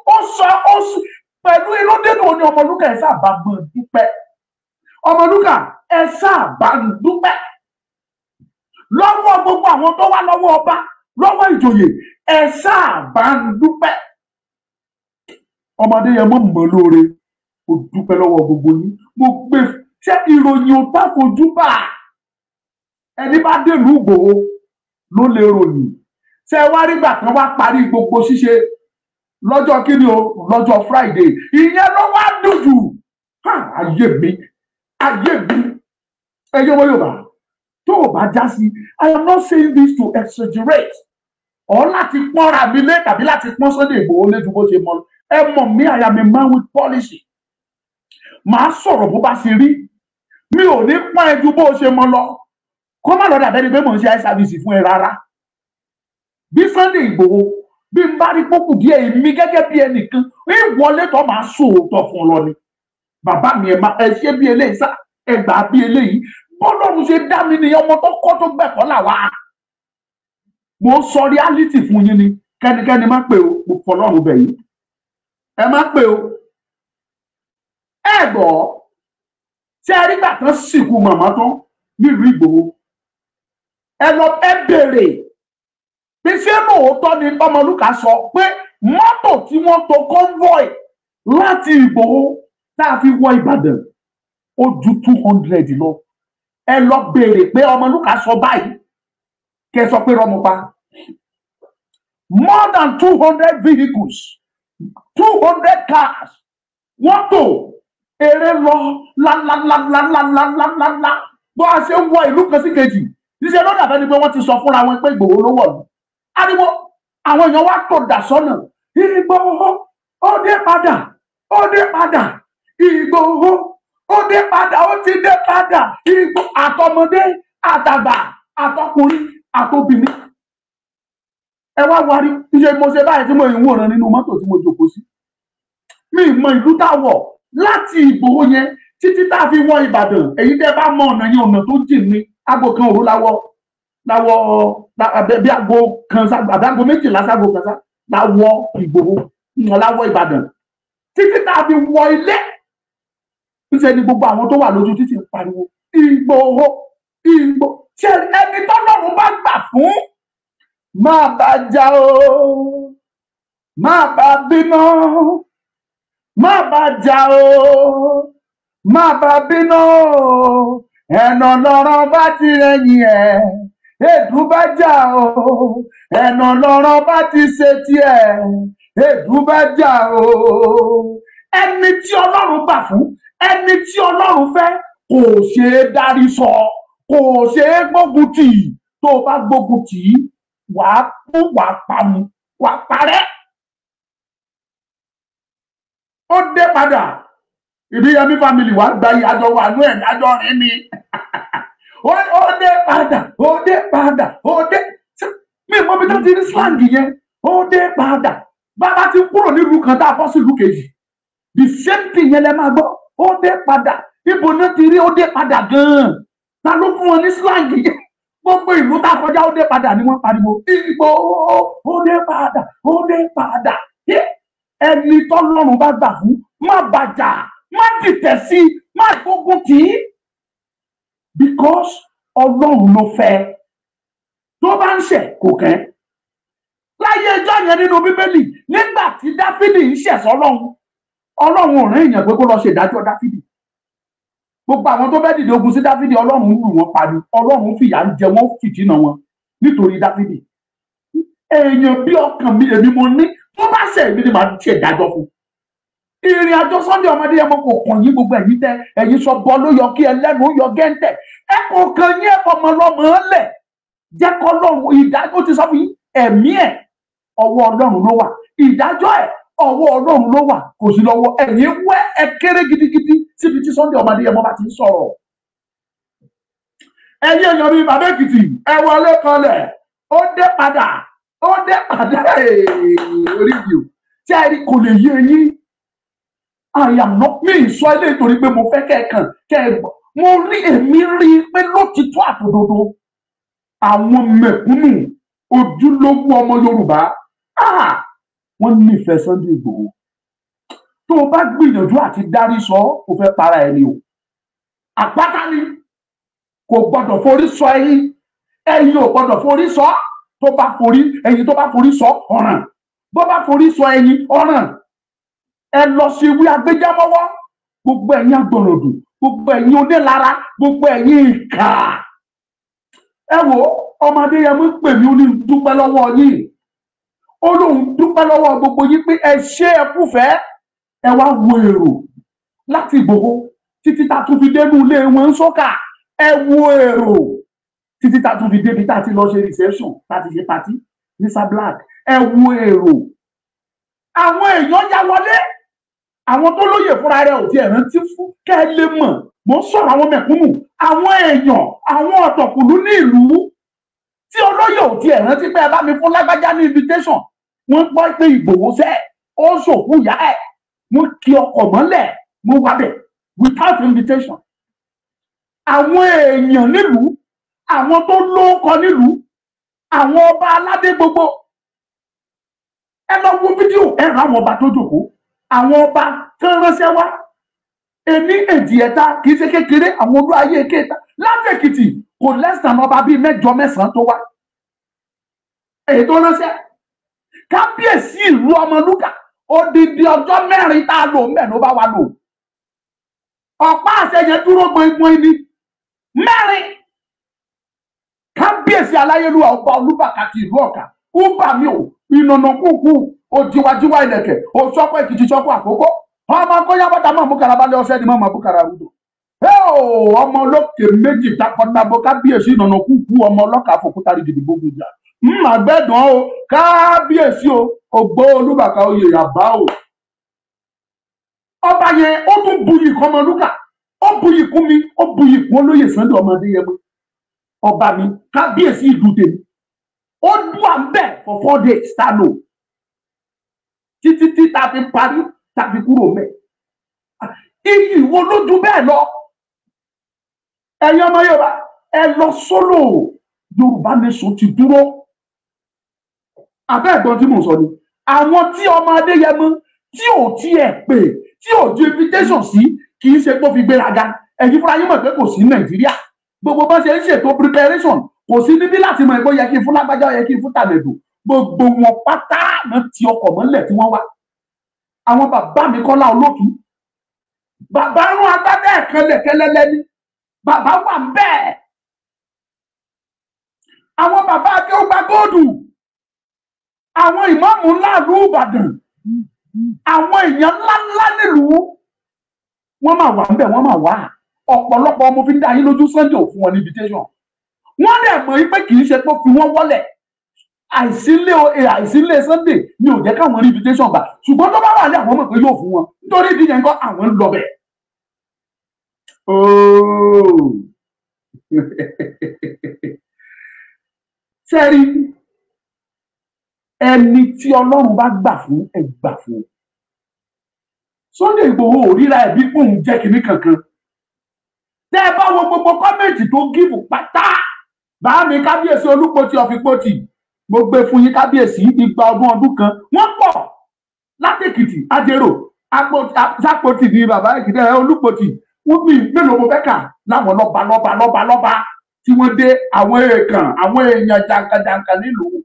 Ó sọ, ó pẹ̀lú inú dídùn ní, Ọmọlúkà, ẹ sábà mọ̀ dúpẹ́. Ọmọlúkà, ẹ sábà ń dúpẹ́ lọ́wọ́ gbogbo àwọn tó wá, lọ́wọ́ ọba, lọ́wọ́ ìjòyè, ẹ sábà ń dúpẹ́. Ọmọdé yẹn mọ̀ mọ́ lóore. Mo dúpẹ́ lọ́wọ́ gbogbo yín. Mo gbé ṣé ìròyìn ò bá fojú bá ẹni bá dèlú Ìgbòho ló lè ròyìn. Ṣé wá rí gbà kan wá parí gbogbo ṣíṣe lọ́jọ́ kíni o, lọ́jọ́ Friday, ìyẹn ló wá dùn jù. Ayé mi, ayé mi! Ẹyẹ ọmọ Yorùbá tó o bá já sí, I am not saying this to exaggerate or láti pọ́nra mi lé tàbí láti pọ́n Sunday Ìgbòho lé ju bó ṣe mọ. Ẹ mọ̀ mí, I am a man with policy. Màá sọ̀rọ̀ bó bá ṣe rí. Mi ò ní pọ́n ẹ ju bó ṣe mọ lọ, kó má lọ dàbẹ́ ni pé mò ń ṣe eye service fún ẹ rárá. Bí Sunday Ìgbòho, bí n bá rí pókù díẹ̀, èmi gẹ́gẹ́ bí ẹnìkan ìwọlé tó máa sòótọ́ fún ọ lọ ni. Bàbá mi, ẹ má ẹ ṣe bí eléyìí sá, ẹ gbà bí eléyìí. Bọ́lọ́run ṣe dá mi nìyẹn. Ọmọ tó kọ́ tó gbẹ̀kọ́ là wá. Mo ń sọ reality fún yín ni. Kẹ́nikẹ́ni má pè o, mo fọlọ́run bẹ̀ yín, ẹ má pè o. Ẹ gbọ́. Ṣé ẹ rí gbà tán sìnkú màmá tán nílùú Ìgbòho? Ẹ lọ ẹ béèrè pé ṣé lóòótọ́ ni Ọmọlúkà sọ pé mọ́tò tí wọ́n tò convoy láti Ìgbòho tá a fi wọ Ìbàdàn ó ju 200 lọ. Ẹ lọ béèrè pé Ọmọlúkà sọ báyìí, kẹ sọ pé rọmọ pa. More than 200 vehicles, 200 cars, wọ́n tò eré lọ lálálálálálálálá. Bó a ṣe ń wọ ìlú kan sí kejì, níṣẹ́ ló dàbẹ́ ni pé wọ́n ti sọ fúnra wọn pé Ìgbòho ló wọ̀ lù. Ariwo àwọn èèyàn wá tò dà sọ́nà. Ìgbòho ó dé padà, ó dé padà, Ìgbòho ó dé padà, ó ti dé padà. Ìgbò àtọmọdé àtàgbà àtọkùnrin àtobìnrin. Ẹ wá wárí iye mo ṣe báyìí tí mo ń wòran nínú mọ́tò tí mo jókòó sí. Mi mọ ìlú tá a wọ̀ láti Ìgbòho yẹn títí tá a fi wọ Ìbàdàn. Èyí tẹ́ bá mọ ọ̀nà yẹn, ọ̀nà tó jìn ní aago kan òru láwọ láwọ bí aago kan àbí aago méjìlá ságo kan sá láwọ Ìgbòho láwọ Ìbàdàn títí tá a fi wọ ilé. Níṣẹ́ ni gbogbo àwọn tó wà lójú títì ń pariwo Ìgbòho Ìgbòho. Ṣé ẹni tọ́lọ́run bá gbà fún máa bá jà o, máa bá bínú, má bá jà o, má bá bínú, ẹnà lọ́rọ̀ bá ti rẹ̀yìn ẹ̀, èdú bá jà o, ẹnà lọ́rọ̀ bá ti ṣe tiẹ̀, èdú bá jà o. Ẹni tí Ọlọ́run gbà fún, ẹni tí Ọlọ́run fẹ́, kò ṣeé dárí sọ, kò ṣeé gbógun tì. Tó o bá gbógun tì í, wàá kú, wàá pamú, wàá parẹ́. Ó dé padà. Ìbíyẹmí family wàá gba ìyájọ wà nú ẹ̀ dájọ́ rìn ni. Ó dé padà, ó dé padà, ó dé. Mi mọ bí tó ti rí slang yẹn. Ó dé padà. Bàbá ti kúrò nílùú kan tá a bọ́ sí ìlú kejì. The same thing yẹn lẹ máa gbọ́. Ó dé padà. Ibo náà ti rí ó dé padà gan-an. Ta ló fún wọn ní slang yẹn? Gbogbo ìlú tá a kọjá ó dé padà ni wọ́n pariwo. Ìgbòho ó dé padà, ó dé padà. Ẹni tọ́lọ́run bá gbà fún, má bàjá, má dìtẹ̀ sí, má gbógun tì í. Because Ọlọ́run ló fẹ́. Tó bá ń ṣẹ̀ kò kẹ́. Láyé ẹjọ́ yẹn nínú Bíbélì, nígbà tí Dáfídì ń ṣẹ̀ sọ́lọ́run, Ọlọ́run ò rán èèyàn pé kó lọ ṣe ìdájọ́ Dáfídì. Gbogbo àwọn tó fẹ́ dìde ogun sí Dáfídì, Ọlọ́run lù wọ́n pa ni. Ọlọ́run fìyà ń jẹ wọ́n, fìtínà wọn nítorí Dáfídì. Èèyàn bí ọkàn mi èmi mo ní, tó bá ṣẹ̀ èmi ni màá ṣe ìdájọ́ fún. Ìrìn àjò Sunday ọmọdé yẹn mo kò kàn yín, gbogbo ẹ̀yin tẹ ẹ̀yin sọ bọ́ ló yọ kí ẹlẹ́nu yọ gẹ́ńtẹ̀. Ẹ kò kàn yín, ẹ̀fọ́ ọmọlọ́mọ lẹ̀. Jẹ́ kọ́ lọ́run ìdájọ́ ti sọ fún yín, ẹ̀mí ẹ̀ ọwọ́ Ọlọ́run ló wà, ìdájọ́ ẹ̀ ọwọ́ Ọlọ́run ló wà, kò sí lọ́wọ́ ẹ̀yin. Wẹ́ ẹ kéré gidigidi síbi tí Sunday ọmọdé yẹn mo bá ti ń sọ̀rọ̀. Ẹ̀yin èèyàn mi, bàbá Èkìtì, ẹ wọlé kanlẹ̀. Ó dé padà, ó dé padà. Orí mi ò tí ẹ rí kò lè yé yín. I am not me sọ ilé nítorí pé mo fẹ́ kẹ́ẹ̀kan kẹ́ẹ̀gbọ́n. Mo rí, èmi rí i pé lótìtọ́ àtòdodo àwọn mẹ̀kúnnù ojúlówó ọmọ Yorùbá wọ́n nífẹ̀ẹ́ Sunday Igboho. Tó o bá gbìyànjú àti dárí sọ, o fẹ́ para ẹni o. Àpáta ni kò gbọdọ̀ forí sọ ẹyin, ẹyin ò gbọdọ̀ forí sọ. Tó bá forí ẹyin, tó bá forí sọ ọ̀ràn, bó bá forí sọ ẹyin ọ̀ràn. Ẹ lọ sí ìwé agbẹjẹmọwọ. Gbogbo ẹ̀yin agbọrọdù, gbogbo ẹ̀yin onílara, gbogbo ẹ̀yin ìkà, ẹ wo ọmọdé yẹn mú pè mí, ó ní dúpẹ́ lọ́wọ́ yín, ó lóun dúpẹ́ lọ́wọ́ gbogbo yín pé ẹ ṣé ẹ kúfẹ́. Ẹ wá wo èrò láti Ìgbòho títí tá a tún fi dénú ilé wọn ń sọ́kà. Ẹ wo èrò títí tá a tún fi débi tá a ti lọ ṣe reception, tá a ti ṣe party ní Sablak. Ẹ wo èrò, àwọn èèyàn ya wọlé. Àwọn tó lóye fúnra rẹ̀ ò tiẹ̀ rántí fún kẹ́ ẹ lè mọ̀. Mò ń sọ̀rọ̀ àwọn mẹ̀kúnnù, àwọn èèyàn, àwọn ọ̀tọ̀kùlú ní ìlú tí olóyè ò tiẹ̀ rántí pé ẹ bá mi fún lágbájá ní invitation. Wọ́n gbọ́ pé Ìgbòho sẹ́ ó ṣòkú ìyá ẹ̀, wọ́n kí ọkọ̀ mọ́lẹ̀, wọ́n wá bẹ̀ without invitation. Àwọn èèyàn nílùú, àwọn tó lóókọ nílùú, àwọn ọba aládé gbogbo, ẹ lọ wo fídíò, ẹ rà àwọn ọba tó jókòó, àwọn ọba tó ránṣẹ́ wá. Ení èjì ẹ̀ta kì í ṣe kékeré, àwọn olú ayé kéta láti Èkìtì kò lẹ́sàn ọba bíi mẹ́jọ mẹ́sàn-án tó wá. Èyí tó ránṣẹ́ kábíyèsí ìlú Ọmọlúkà odidi ọjọ́ mẹ́rin tá a lò ń bẹ̀ ló bá wa lò. Ọ̀pá àṣẹ yẹn dúró gbọ̀ngbọ̀n ní mẹ́rin. Kábíyèsí aláyélúwà ọba Olúbàkà ti ìlú Ọ̀kà Uba mi ò ìnànà kúkú òjìwájíwá ìlẹ̀kẹ̀ òṣọpọ Èkìtì ṣọpọ àkókò ọmọ akóyábọta mọ bukara balẹ ọsẹ ni mọ bukara rúdò. Ọmọ olókè méjì takọtabo kábíyèsí ìnànà kúkú ọmọ ọlọ́kà fòkúta rí gidigbo gbòjà mma gbẹdùn o kábíyèsí o ògbó Olúbàkà oyè àbá o. Ọba yẹn ó tún buyì kún Ọmọlúkà, ó buyì kún mi, ó buyì kún olóyè Sunday ọmọdé yẹn mọ. Ọba mi kábíyèsí ìlú tèmi ó dùn à ń bẹ̀ for 4 days tá a lò títí tí tá a fi parí tá a fi kúrò mẹ́. Iyì wo lójú bẹ́ẹ̀ lọ? Ẹ̀yin ọmọ Yorùbá ẹ lọ sólò, Yorùbá nation ti dúró. Abẹ́ ẹ̀gbọ́n tí mò ń sọ ni àwọn tí ọmọ Adéyẹmọ tí ò tiẹ̀ pè tí ò ju invitation sí kì í ṣe pé ó fi gbéraga. Ẹ̀yin fúnra yín mọ̀ pé kò sí Nàìjíríà, gbogbo bá ṣe ń ṣètò preparation kò sí níbí láti mọ̀ ẹgbẹ́ yẹ kí n fún lágbájá, yẹ kí n fún tàmẹ̀dù. Gbogbo wọn pátá náà ti ọkọ̀ mọ́lẹ̀ tí wọ́n wá. Àwọn bàbá mi Kọ́lá Olótù, bàbá rún agbádá ẹ̀kan lẹ̀kẹ́lẹ́lẹ́ ni bàbá wà ń bẹ́ẹ̀. Àwọn bàbá Akéwùgbà góòdù, àwọn ìmáàmù ńlá ìlú Ìbàdàn, àwọn èèyàn ńláńlá nílùú, wọ́n máa wà ń bẹ̀, wọ́n máa wà. Ọ̀pọ̀lọpọ̀ ọmọ fi ń dá yín lójú Sunday ò fún wọn ní invitation. Wọ́n dẹ̀ mọ̀ pé kì í ṣe pé fi wọ́n wọ́lẹ̀. Àìsílé Sunday ni ò jẹ́ káwọn rí invitation gbà, ṣùgbọ́n tó bá wà ní àwọn mọ̀ pé yóò fún wọn. Nítorí ìdí yẹn kọ́ àwọn ń lọ bẹ̀. Sẹ́rí ẹni tí Ọlọ́run bá gbà fún ẹ gbà fún. Sunday Igboho ò ríra ẹ̀bí pòun jẹ́ kinní kankan. Tẹ́ ẹ bá wo gbogbo kọ́mẹ̀ntì tó gíìfù pátá, bá mi kábíyèsí Olúpọ̀tì ọ̀fìpọ̀tì, mo gbé fún yín kábíyèsí igba ọdún ọdún kan, wọ́n pọ̀ látèkìtì ajérò sápòtì ní bàbá Èkìtì Olúpọ̀tì, wọ́n mi mélòó mo fẹ́ kà láwọn lọ́ba lọ́ba lọ́ba lọ́ba tí wọ́n dé, àwọn èèkàn àwọn èèyàn jàǹkàjàǹkà nílùú.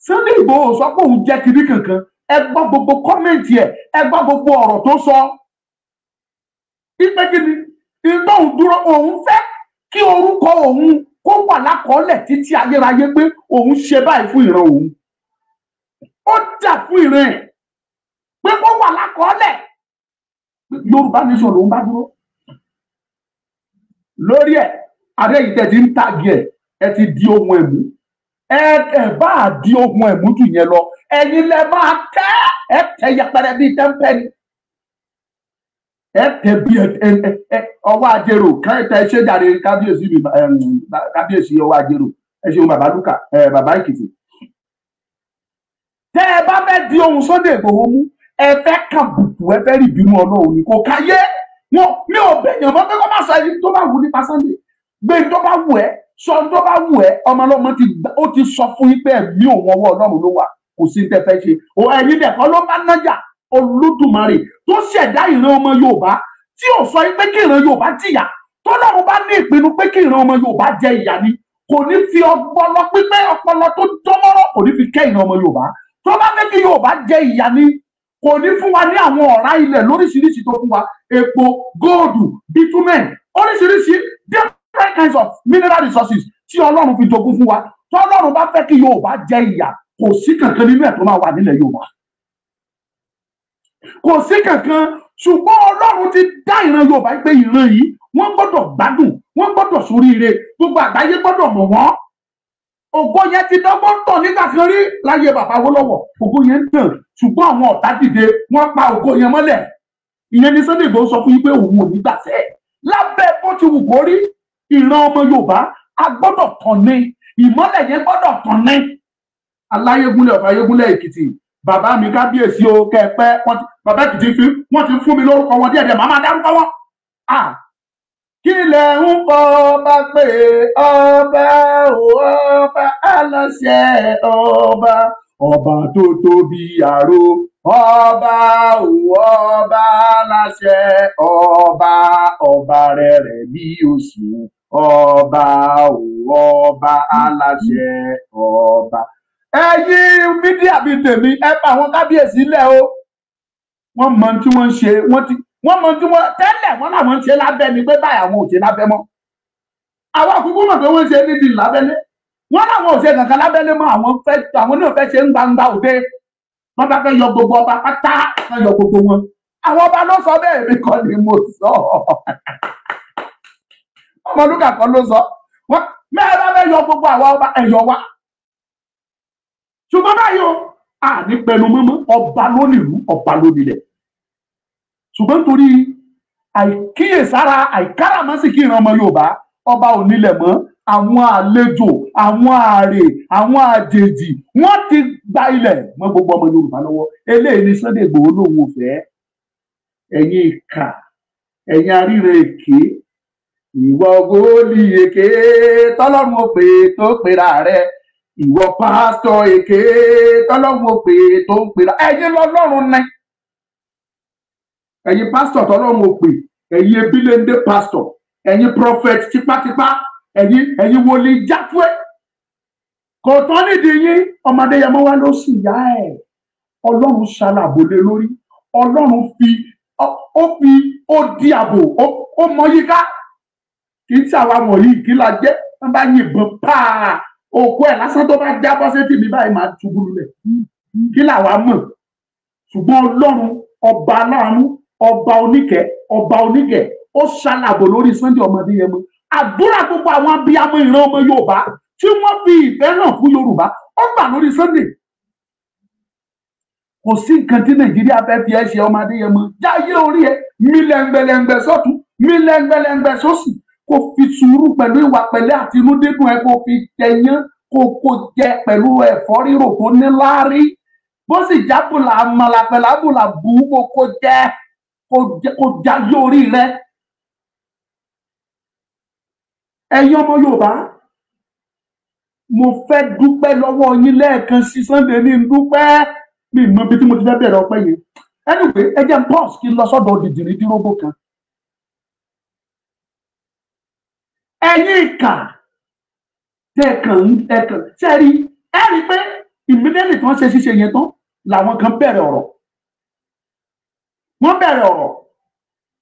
Sunday Igboho sọ pé òun jẹ́ kinní kankan. Ẹ gbọ́ gbogbo kọ́mẹ̀ntì ẹ̀, ẹ gbọ́ gbogbo ọ̀rọ̀ tó sọ. Ipe kí ni iná òun dúró, òun fẹ́ kí orúkọ òun kó wà lákọọ́lẹ̀ títí ayérayé pé òun ṣe báyìí fún ìran òun. Ó jà fún ìran ẹ̀ pé kó wà lákọọ́lẹ̀. Yorùbá nation lòun bá dúró. Lórí ẹ̀, adé yìí tẹ̀ ti ń tàgé ẹ̀, ẹ ti di ohun ẹ̀mú. Ẹ bá di ohun ẹ̀mú jù yẹn lọ, ẹ̀yin lẹ máa tẹ́ ẹ tẹ́ yẹpẹrẹ bíi tẹ́ńpẹ́ ni. Ẹ tẹ bí ẹ ọwọ́ ajérò kẹtẹ ṣé jàre kábíyèsí mi, kábíyèsí ọwọ́ ajérò ẹ ṣeun bàbá Lúkà, bàbá Èkìtì. Tẹ́ ẹ bá fẹ́ di ohun Sunday Igboho mú, ẹ fẹ́ kàn bùkù, ẹ fẹ́ rí ìbínú Ọlọ́run ni kò káyé wọn. Mi ò bẹ̀yàn mọ́ pé kó má sọ ẹni tó bá wù nípa Sunday, gbé tó bá wù ẹ́, sọ tó bá wù ẹ́. Ọmọ ọlọ́mọ ó ti sọ fún yín pé ẹ̀mí òun ọwọ́ Ọlọ́run ló wà, kò sí ní tẹ́ fẹ́ ṣe. Ẹ̀yin dẹ̀kọ́ ló bá nájà Olódùmarè tó ṣẹ̀dá ìran ọmọ Yorùbá tí ò sọ pé kí ìran Yorùbá jìyà. Tọ́lọ́run bá ní ìpinnu pé kí ìran ọmọ Yorùbá jẹ ìyà ni, kò ní fi ọpọlọ pípé, ọpọlọ tó dánmọ́rọ́ kò ní fi kẹ́ ìran ọmọ Yorùbá. Tó bá fẹ́ kí Yorùbá jẹ ìyà ni, kò ní fún wa ní àwọn ọ̀rá ilẹ̀ lóríṣiríṣi tó fún wa, epo, góòdù, bitumen, oríṣiríṣi different kinds of mineral resources tí Ọlọ́run fi jogún fún wa. Tọ́lọ́run bá fẹ́ kí Yorùbá jẹ ìyà, kò sí kankan nínú ẹ̀ tó máa wà nílẹ̀ Yorùbá, kò sí kankan. Ṣùgbọ́n Ọlọ́run ti dá ìran Yorùbá pé ìran yìí wọ́n gbọ́dọ̀ gbádùn, wọ́n gbọ́dọ̀ ṣoríire, gbogbo àgbáyé gbọ́dọ̀ mọ̀ wọ́n. Ògo yẹn ti dọ́gbọ́n tàn nígbà kan rí láyé bàbá Awólọ́wọ̀, ògo yẹn ń tàn, ṣùgbọ́n àwọn ọ̀tá dìde wọ́n pa ògo yẹn mọ́lẹ̀. Ìyẹn ni Sunday Igboho sọ fún yín pé òun ò ní gbà sẹ́ẹ̀. Lábẹ́ bó ti wù kó rí, ìran ọmọ Yorùbá a gbọ́dọ̀ tàn ní, ìmọ́lẹ̀ yẹn gbọ́dọ̀ tàn ní. Aláyégúnlẹ̀ ọ̀fà Ayégúnlẹ̀ Èkìtì, bàbá mi kábíyèsí o, kẹpẹ bàbá Èkìtì fi wọ́n ti fún mi lórúkọ wọn díẹ̀díẹ̀, màá máa dárúkọ wọn. Kí lẹ ń fọ ọba pé ọba o, ọba aláṣẹ ọba Ọba tó tóbi àrò, ọba ò ọba láṣẹ, ọba ọba rẹ̀ rẹ̀ bí oṣù, ọba ò ọba aláṣẹ ọba. Ẹ̀yin media bíi tèmi, ẹ fà àwọn kábíyèsí lẹ̀ o. Wọ́n mọ tí wọ́n ń ṣe, wọ́n mọ tí wọ́n tẹ́lẹ̀, wọ́n làwọn ń ṣe lábẹ́ ni pé báyìí àwọn ò ṣe lábẹ́ mọ́. Àwọn àkókò mọ̀ pé wọ́n ń ṣe nídìí lábẹ́lé, wọ́n làwọn ò ṣe kankan lábẹ́lé mọ́. Àwọn fẹ́, àwọn náà fẹ́ ṣe ń gbangba òde. Wọ́n bá fẹ́ yọ gbogbo ọba pátá, wọ́n yọ gbogbo wọn. Àwọn ọba ló sọ bẹ́ẹ̀, èmi kọ́ ni mo sọ, Ọmọlúkà kan ló sọ. Wọ́n mẹ́rin bá fẹ́ yọ gbogbo àwọn ọba, ẹ̀yọ wa. Ṣùgbọ́n báyìí o, a ní pẹnu mọ́mọ́, ọba ló nílùú, ọba ló nílẹ̀. Ṣùgbọ́n nítorí àìkíyèsára, àìkáràmásìkí ìran ọmọ Yorùbá, ọba ò nílẹ̀ mọ́. Àwọn àlejò, àwọn àrè, àwọn àjèjì, wọ́n ti gba ilẹ̀ mọ́ gbogbo ọmọ Yorùbá lọ́wọ́. Eléyìí ni Sunday Igboho lòun ò fẹ́. Ẹ̀yin ìkà, ẹ̀yin aríran èké, ìwọ wòlíì èké tọ́lọ́run ò pè tó pera rẹ, ìwọ pásítọ̀ èké tọ́lọ́run ò pè tó ń pera, ẹ̀yin lọ́lọ́run ní. Ẹ̀yin pásítọ̀ tọ́lọ́run ò pè, ẹ̀yin ebílẹ̀ndé pásítọ̀, ẹ̀yin prophet tipátipá, ẹ̀yin wòlíì jáfúẹ́, kò tán nídìí yín. Ọmọdé yẹmọ wá ló sì yá ẹ̀. Ọlọ́run ṣàlàbò lé lórí. Ọlọ́run fi ó fi ó di ààbò, ó mọ yíká. Kì í ṣàwa wọ̀nyí kí la jẹ́. Wọ́n bá yìnbọn pàà òkú ẹ̀ lásán, tó bá jábọ́ sétí mi báyìí, máa ṣubú lulẹ̀. Kí làwa mọ̀? Ṣùgbọ́n Ọlọ́run ọba aláàánú, ọba oníkẹ́, ọba onígẹ̀, ó ṣàlàbò lórí Sunday ọmọdé yẹn mọ́. Àdúrà gbogbo àwọn abiyamọ ìran ọmọ Yorùbá tí wọ́n fi ìfẹ́ hàn fún Yorùbá, ó gbà lórí Sunday. Kò sí nǹkan tí Nàìjíríà fẹ́ fi ẹ́ ṣe. Ọmọdé yẹn mọ́, jáyé orí ẹ mí lẹ́ngbẹ̀lẹ́ngbẹ̀ sọ́tún, mí lẹ́ngbẹ̀lẹ́ngbẹ̀ sósì, kó fi sùúrù pẹ̀lú ìwà pẹ̀lẹ́ àti inú dídùn ẹ, kó fi jẹyán, kó jẹ pẹ̀lú ẹ̀fọ́ rírò tó ní láárí. Bó sì jábùlà àmàlà pẹ̀lú àbùlà bù ú, kó jẹ, kó jáyé orí rẹ. Ẹ̀yin ọmọ Yorùbá, mo fẹ́ dúpẹ́ lọ́wọ́ yín lẹ́ẹ̀kan sí. Sunday ní dúpẹ́. Mi mọ ibi tí mo ti fẹ́ bẹ̀rẹ̀ ọpẹ́ yẹn. Anyway, ẹ jẹ́ n pause kí n lọ sọ́dọ̀ dìdìrín dínrógbó kan. Ẹ̀yin ìkà tẹ̀kàn ẹ̀kàn sẹ́rí, ẹ rí i pé immediately tí wọ́n ṣe ṣíṣe yẹn tán làwọn kan bẹ̀rẹ̀ ọ̀rọ̀. Wọ́n bẹ̀rẹ̀ ọ̀rọ̀,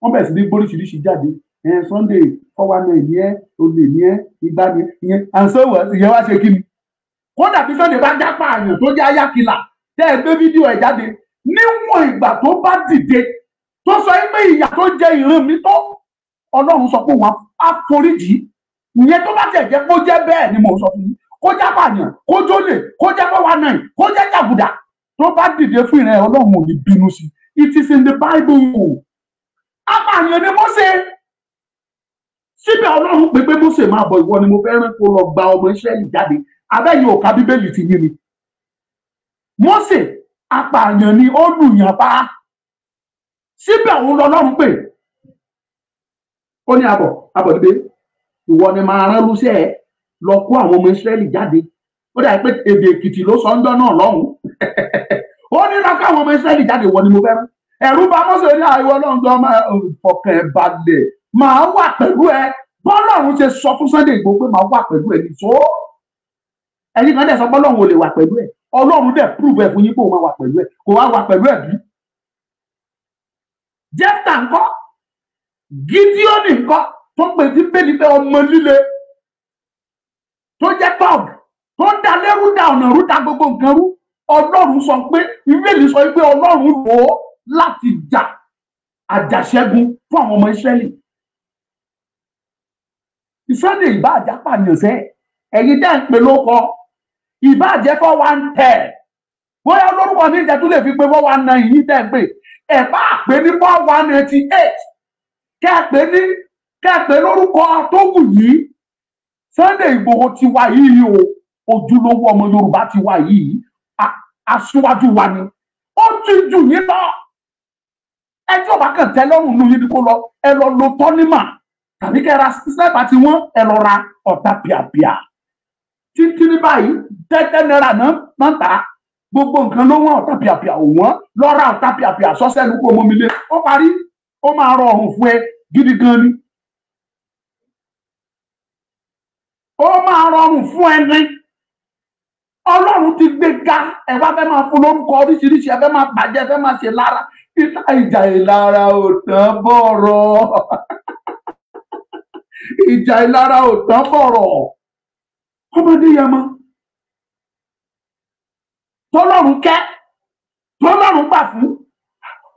wọ́n bẹ̀rẹ̀ sí ní gbóríṣiríṣi jáde. Ẹ Sunday 419 ní ẹ, olè ní ẹ, ìgbà ní ìyẹn, and so what? Ìyẹn wá ṣe kí ni? Kódà bí Sunday bá jápa àyàn tó jẹ́ ayákìlà, tẹ́ ẹ gbé fídíò ẹ̀ jáde, níwọ̀n ìgbà tó bá dìde tó sọ pé ìyà tó jẹ ìran mi tó, Ọlọ́run sọ pé òun á foríjì ìyẹn. Tó bá tẹ̀ jẹ́ kó jẹ́ bẹ́ẹ̀ ni mò ń sọ fún yín, kó jápa àyàn, kó jólè, kó jẹ́ 419, kó jẹ́ jàgùdà, tó bá dìde fún ìran ẹ̀, Ọlọ́run ò ní bínú sí. It is in the Bible. Apààyàn ni Mósè, síbẹ̀ Ọlọ́run pé Mósè máa bọ̀, ìwọ ni mo fẹ́ rán kó lọ gba ọmọ Ísírẹ́lì jáde. Abẹ́yìn òka Bíbélì ti yín ni. Mósè apààyàn ni, ó lùyàn pa, síbẹ̀ òun lọ́lọ́run pè. Ó ní abọ̀ abọ̀ dídé, ìwọ ni máa rán lúṣẹ́ ẹ lọ kó àwọn ọmọ Ísírẹ́lì jáde. Ó dàbí pé èdè Èkìtì ló sọ ń dán náà lọ́hùn. Ó ní lọ kó àwọn ọmọ Ísírẹ́lì jáde, ìwọ ni mo fẹ́ rán. Ẹ̀rù bà Mósè ní àìwọ Ọlọ́run tó máa fọkàn ẹ̀ balẹ̀, máa wà pẹ̀lú ẹ. Bọ́lọ́run ṣe sọ fún Sunday Igboho pé máa wà pẹ̀lú ẹ nìṣó. Ẹ̀yin kan dẹ̀ sọ bọ́lọ́run ò lè wà pẹ̀lú ẹ. Ọlọ́run dẹ̀ prove ẹ̀ fún yín pé òun máa wà pẹ̀lú ẹ. Kò wá wà pẹ̀lú ẹ bí? Jẹ́fta ńkọ́? Gídíọ́nì ńkọ́, tó pè tí bẹ́ẹ̀ni pé ọmọ líle tó jẹ́ tọ́g, tó ń da lérú, da ọ̀nà rú, da gbogbo nǹkan rú? Ọlọ́run sọ pé, ìwéèlì sọ pé Ọlọ́run lò ó láti jà àjàṣẹ́gun fún àwọn ọmọ Ísírẹ́lì. Sunday ìbá àjápàyàn sẹ́, ẹ̀yin dẹ́ ń pè lóko, ìbá jẹ́ 410, bóyá lórúkọ ní ìjẹ́ tó lè fi pé 419 yìí tẹ́ ń pè ẹ̀, bá pè ní 4188, kẹ́ ẹ pè ní, kẹ́ ẹ pè lórúkọ tó wù yìí. Sunday Igboho ti wá yìí o, ojúlówó ọmọ Yorùbá ti wá yìí, aṣíwájú wa ni. Ó ti jù yín lọ. Ẹjọ́ bá kàn tẹ́ lọ́rùn nù yín ni kó lọ, ẹ lọ lo tọ́nímà tàbí kẹ́ ra sniper tí wọ́n, ẹ lọ ra ọ̀tá pìàpìà títí ní báyìí, tẹ́tẹ́ náírà náà máa ń tà á. Gbogbo nǹkan ló wọ́n, ọ̀tá pìàpìà ò wọ́n. Lọ́ra ọ̀tá pìàpìà sọ́sẹ́nu kó mọ́mi lé, ó parí. Ó máa rọrùn fún ẹ gidi gan ni. Ó máa rọrùn fún ẹ ní. Ọlọ́run ti gbé ga, ẹ wá fẹ́ máa fún lórúkọ oríṣiríṣi, ẹ fẹ́ máa bàjẹ́, ẹ fẹ́ máa ṣe lára. Ìjà ìlara ò tán bọ̀rọ̀. Ìjà ìlara ò tán bọ̀rọ̀. Ọmọdé yẹn mọ́. Tọ́lọ́run kẹ́, tọ́lọ́run gbà fún.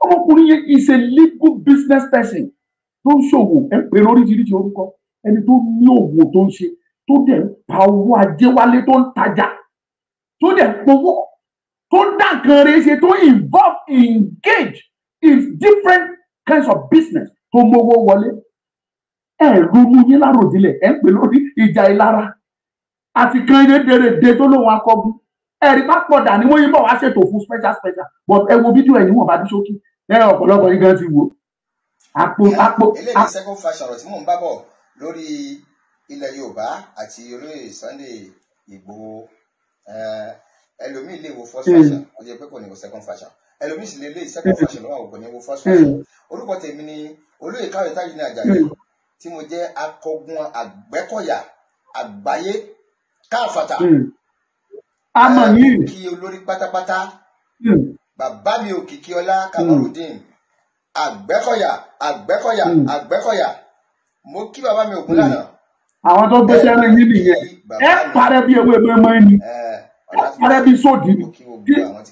Ọmọkùnrin yẹn is a legal business person tó ń ṣòwò, ẹ pè lóríṣiríṣi orúkọ. Ẹni tó ní òwò tó ń ṣe, tó dẹ̀ ń pa owó ajé wálé, tó ń tajà, tó dẹ̀ ń powó, tó ń dá nǹkan rẹ̀ ṣe, tó involve, engage in different kinds of business tó mówó wọlé. Ẹ ronú yín láròjinlẹ̀, ẹ ń pè lórí ìjà ìlara àti kan rédèrèdè tó lóun akọgun. Ẹ̀rí bá pọ̀ dà ní wọ́n yín bọ̀ wá ṣètò fún special special, but ẹ wo fídíò ẹ̀ níwọ̀n bá dé ṣókí, ẹ ọ̀pọ̀lọpọ̀ yín gan ti wò. Àpò àpò. Eléyìí second fashion ọ̀rọ̀ tí mò ń bá bọ̀ lórí ilẹ̀ Yorùbá àti olóyè Sunday Igboho. Ẹlòmíì lè wo first fashion, ó jẹ́ pé kò ní wo second fashion. Ẹlòmíì sì lè lé second fashion lọ́wọ́, kò ní wo first fashion. Orúkọ tèmi ni olóyè Káyọ̀dé Tajudeen Àjàyí, tí mo jẹ́ akọgun Àgbẹ̀kọ̀yà àgbáyé káfàtà. Kí olórí pátápátá, bàbá mi Òkìkíọlá Kamorudeen Àgbẹ̀kọ̀yà Àgbẹ̀kọ̀yà Àgbẹ̀kọ̀yà. Mo kí bàbá mi Ògúnlànà. Àwọn tó gbé sẹ́rìn yín nìyẹn. Ẹ parẹ́ bí ewé mẹ́mọ́ ni, ẹ parẹ́ bí sódì ni.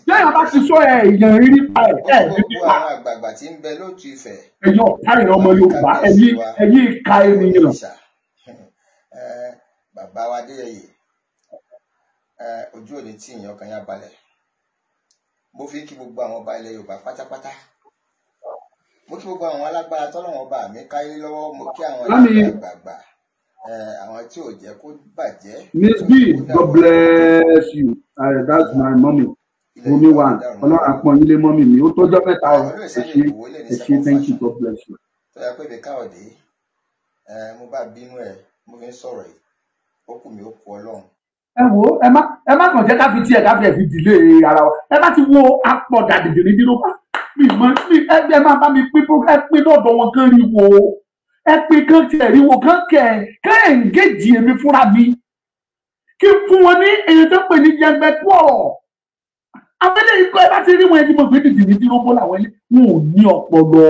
Lẹ́yìn bá ti sọ ẹ èèyàn rírí pa ẹ ẹ rírí pa. Àwọn àgbààgbà tí ń bẹ lóòtú Ifẹ̀. Ẹ̀yin ọ̀tá ìran ọmọ Yorùbá, ẹ̀yin ìka ènìyàn. Bàbá wa Adéyẹyè, ojú òní tí ìyàn kan yá balẹ̀. Mo fi kí gbogbo àwọn ọba ilẹ̀ Yorùbá pátápátá. Mo kí gbogbo àwọn alágbára tọ́lọ́wọ́n ọba mi káyé lọ́wọ́. Mo kí àwọn àgbààgbà, àwọn tí ò jẹ́ kó bàjẹ́. Miss B, God bless you. That's my mommy. Omi wa, Ọlọ́run àpọ̀n yín lé mọ́mì mi. Ó tọ́jọ́ mẹ́ta o. Ẹ ṣé, ẹ ṣé, thank you, God bless you. Tó yẹ pé ibi Káyọ̀dé, mo bá bínú ẹ, mo fi ń sọ̀rọ̀ yìí, ó kù mí, ó kù Ọlọ́run. Ẹ wo, ẹ má kàn jẹ́ ká fi tiẹ̀ ká fi ẹ̀ fi dìlé ara wa. Ẹ bá ti wo apọ̀dà dìdìrín dínú pa. Mi mọ mi ẹ máa bá mi pín ẹ pín lọ́dọ̀ wọn kán rí wo. Ẹ pín kán tiẹ̀ rí wo kán kẹ̀ kán ẹ̀ǹgéjì èmi fúnra mi. Kí n fún wọn ní èyí tó pè ní jẹgbẹ́ kú ọ̀rọ̀. Abẹ́lé ikọ̀ ẹ bá ti rí wọn ẹni mọ̀ pé dìdìrín dínú bó làwọn ẹni. Wọn ò ní ọpọlọ.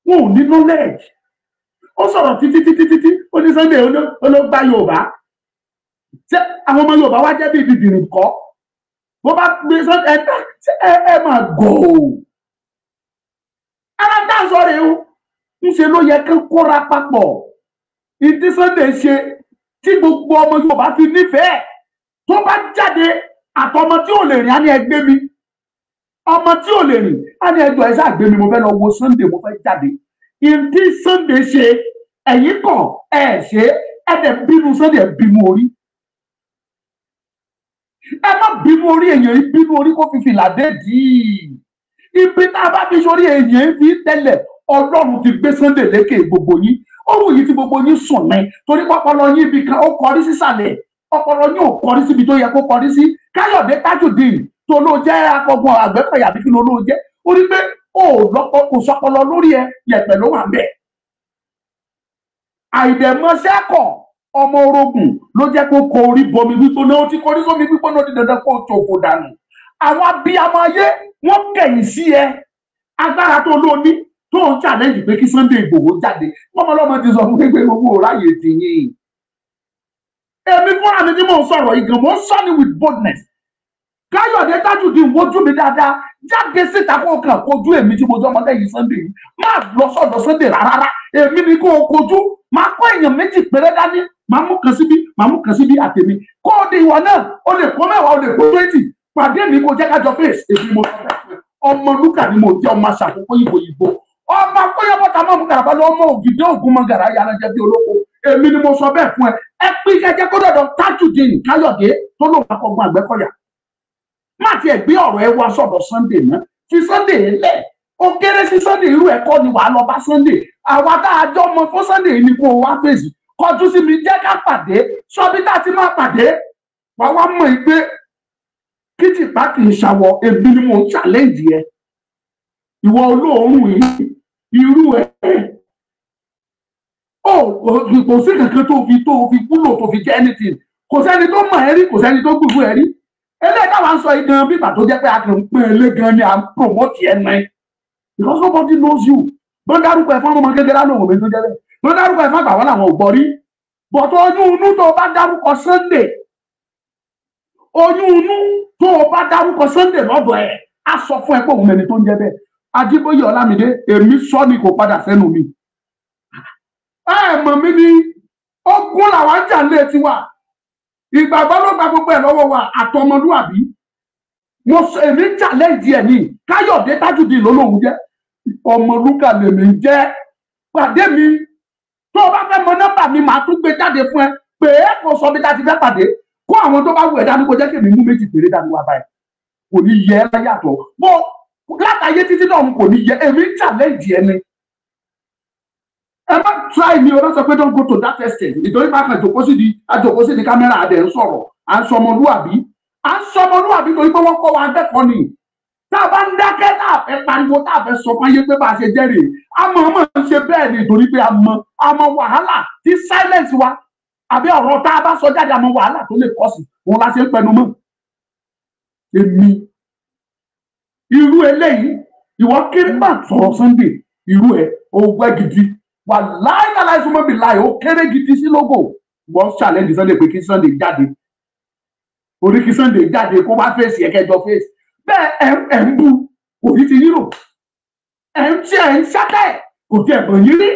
Wọn ò ní knowledge. Ó sọ̀rọ̀ títí títí títí ó ní Sunday olóògbà Yorùbá. Ṣé àwọn ọmọ Yorùbá wá jẹ́ bí dìdìrín kọ́? Bó bá gbé Sunday ẹ ẹ máa gò ó. Ara tá a sọ rèé o, ńṣe ló yẹ kí kóra papọ̀. Ìdí Sunday ṣe tí gbogbo ọmọ Yorùbá fi nífẹ̀ẹ́ tó bá jáde, àtọmọ tí ò lè rìn á ní ẹgbẹ́ mi. Ọmọ tí ò lè rìn á ní ẹjọ́ ẹ ṣáà gbé mi, mo fẹ́ lọ wo Sunday, mo fẹ́ jáde. Ìdí Sunday ṣe ẹ̀yin kàn ẹ̀ ṣe ẹ̀ dẹ̀ bínú Sunday, ẹ̀ bínú orí. Ẹ má bínú orí èèyàn yìí, bínú orí kó fi fìlà dé dì í. Ibi tá a bá fi sórí èèyàn yìí fi tẹ́lẹ̀, Ọlọ́run ti gbé Sunday lékè gbogbo yín. Ó wù yín tí gbogbo yín sùn ní torí ọpọlọ yín ibi kan ó kọrí sísàlẹ̀, ọpọlọ yín ò kọrí síbi tó yẹ kó kọrí sí. Káyọ̀dé Tajudeen tó ló jẹ́ akọgun Àgbẹ̀kọ̀yà bí kí ló ló jẹ́, ó rí pé ó lọ́pọ̀ kò sọpọlọ lórí ẹ, yẹ̀pẹ̀ ló wà ńbẹ̀. Àìdẹ̀mọṣẹ́kọ̀ ọmọ orogun ló jẹ́ kó kọ orí bomi gbígbóná, ó ti kọrí sómi gbígbóná, di dandan kó tòkò dànù. Àwọn abiyamọ ayé wọ́n kẹ̀yìn sí ẹ. Agbára tó ló ní tó ń challenge pé kí Sunday Igboho jáde, ọmọlọ́mọ ti sọ fún pé owó ráyè ti yín. Èmi fúnra mi ni mò ń sọ̀rọ̀ yìí gan, mò ń sọ ní with boldness. Káyọ̀dé Tajudeen wojú mi dáadáa, jáde síta kó kàn kojú èmi tí mo jọ ọmọdé yìí Sunday yìí. Má lọ sọ́dọ̀ Sunday rárá, èmi ni kó o kojú. Máa kó èèyàn méjì péré dání, máa mú kan síbí, máa mú kan síbí àtèmi. Kó o di ìwọ náà, o lè kó mẹ́wàá, o lè kó 20. Pàdé mi kó jẹ́ kájọ fèsì, èmi mo sọ fẹ́. Ọmọ Lúkà ni mo jẹ́, ọmọ aṣàkókò yìnbó yìnbó. Ọmọ akóyọ́bọ̀tà mọ̀ mú kàràbà lọ, ọmọ ògìdé ògùn mọ gàrà yàrá jẹ bí olóko. Èmi ni mo sọ bẹ́ẹ̀ fún ẹ. Ẹ pín kẹjẹ kó dọ̀dọ̀ Tajudeen Káyọ̀dé tó lóun akọgun Àgbẹ̀kọ̀yà. Má tiẹ̀ gbé ọ̀rọ̀ ẹ wá sọ̀dọ̀ Sunday náà. Fi Sunday lẹ̀. Ó kéré sí Sunday, irú ẹ̀kọ́ ni wàá lọ bá Sunday. Àwa tá a jọ mọ fún Sunday ni kó o wá fèsì. Kọjú sí mi, jẹ́ ká pàdé. Sọ bí tá a ti máa pàdé. Wàá wá mọ̀ pé Kìtìpá kì í ṣàwọ̀, èmi ni mò ń challenge ẹ. Ìwọ olóòórùn yìí, irú ẹ ó kò sí kankan tó fi wúlò tó fi jẹ́ anything. Kò sẹ́ni tó mọ̀ ẹ́ rí, kò sẹ́ni tó gbùgbù ẹ́ rí. Eléyìí táwa ń sọ yìí gan bíbà tó jẹ́ pé a kàn ń pín in lé gan ni à ń promote ẹ̀ náà, because nobody knows you. Bọ́n dárúkọ ẹ̀ fún ọmọ kékeré lóhùn mi tó jẹ́ bẹ́ẹ̀, bọ́n dárúkọ ẹ̀ fún àgbà wọn làwọn ò gbọ́ rí. Bọ̀tọ̀ oyún inú tó o bá dárúkọ Sunday, oyún inú tó o bá dárúkọ Sunday lọ́dọ̀ ẹ̀ á sọ fún ẹ pé òun mẹni tó ń jẹ́ bẹ́ẹ̀. Ajíbóyè Ọlámídé, èmi sọ ni kò padà sẹ́nu mi. Ẹ mọ̀ mí ní ogun làwọn ń jà lé tiwa, ìgbàgbọ́ ló gba gbogbo ẹ̀ lọ́wọ́ wa àtọmọlúàbí. Mo sọ èmi ń challenge ẹ̀ ní Káyọ̀dé Tajudeen ló lóun jẹ́, Ọmọlúkà lèmi ń jẹ́. Pàdé mi tó o bá fẹ́ mọ nọ́mbà mi, màá tún gbé jáde fún ẹ pé kò sọ bí láti fẹ́ pàdé. Kó àwọn tó bá wù ẹ́ dání, kó jẹ́ kí èmi mú méjì péré dání wá báyìí. Kò ní yẹ ẹ́ yàtọ̀ bó látàyé títí náà kò ní yẹ. Èmi ń challenge ẹ ni. Ẹ má try mi o, má sọ pé don't go to that extent, nítorí bá kan jòkó sí di àjòkó sí di kámẹ́rà àdẹ̀ ń sọ̀rọ̀. À ń sọmọlúàbí, à ń sọmọlúàbí torí pé wọ́n kọ́ wa akẹ́kọ̀ọ́ ni. Tá a bá ń dákẹ́, tá a fẹ́ pariwo, tá a fẹ́ sọ fáyé pé bá a ṣe jẹ́rìí, a mọ̀ ọ́n mọ̀ ń ṣe bẹ́ẹ̀ ni, torí pé a mọ̀ wàhálà tí silence wa àbí ọ̀rọ̀ tá a bá sọ jáde, a mọ̀ wàhálà tó lè kọ́ sí òun la ṣe ń pẹnu mọ́. Èmi irú eléyìí, ìwọ kéré má sọ̀rọ̀ Sunday, irú ẹ̀ ó wẹ́ gidi wà láìláì súnmọ́ bí láì, ó kéré gidi sí lógo. Wọ́n challenge Sunday pé kí Sunday jáde, orí kí Sunday jáde kó wá fèsì ẹ̀kẹjọ fèsì. Bẹ́ẹ̀ ẹ̀ ń bu kò ní ti yírò, ẹ̀ ń tí ẹ̀ ń ṣátẹ̀ kò tí ẹ̀ bọ̀ yín rí.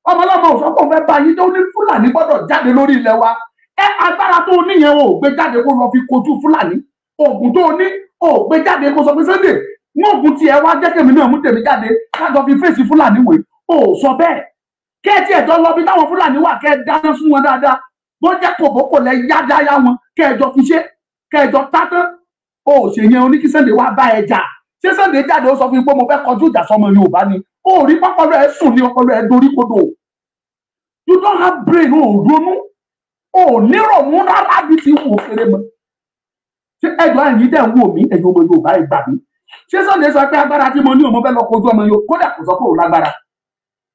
Ọmọlọ́mọ ò sọ pé òun fẹ́ bá yín tó ní Fúlàní gbọ́dọ̀ jáde lórí ilẹ̀ wa. Ẹ agbára tó níyẹn o gbé jáde kó lọ fi kojú Fúlàní. Oògùn tó ní o gbé jáde kó sọ pé Sunday mú oògùn tiẹ̀ wá jẹ́ kèmí náà mú tèmi jáde kájọ fi fèsì Fúlàní wòye. O sọ bẹ́ẹ̀. Kẹ́ẹ̀tì ẹ̀jọ́ lọ bí táwọn Fúlàní wà, kẹ́ ẹ dáná fún wọn dáadáa, bó jẹ́ kòbókò lẹ yádáyá wọn, kẹ́ ẹjọ́ fi ṣe, kẹ́ ẹjọ́ tátán. O ṣe yẹn, oní kí Sunday wá bá ẹ jà. Ṣé Sunday jáde ó sọ fún mi pé mo fẹ́ kọjú ìjà sọmọ Yorùbá ni? O rí pápálọ ẹ sùn ní ọpọlọ ẹ dorí kodò. You don't have brain, o ronú, o nírònú rárá bí ti wò kéré mọ́. Ṣé ẹjọ́ ẹ̀yin dẹ̀ ń wò mí, ẹ̀yin ọmọ Yorùbá ẹ gbà mí. Ṣé Sunday sọ pé agbára tí mo ní òun fẹ́ lọ kojú ọmọ Yorùbá? Kódà kò sọ pé òun lágbára.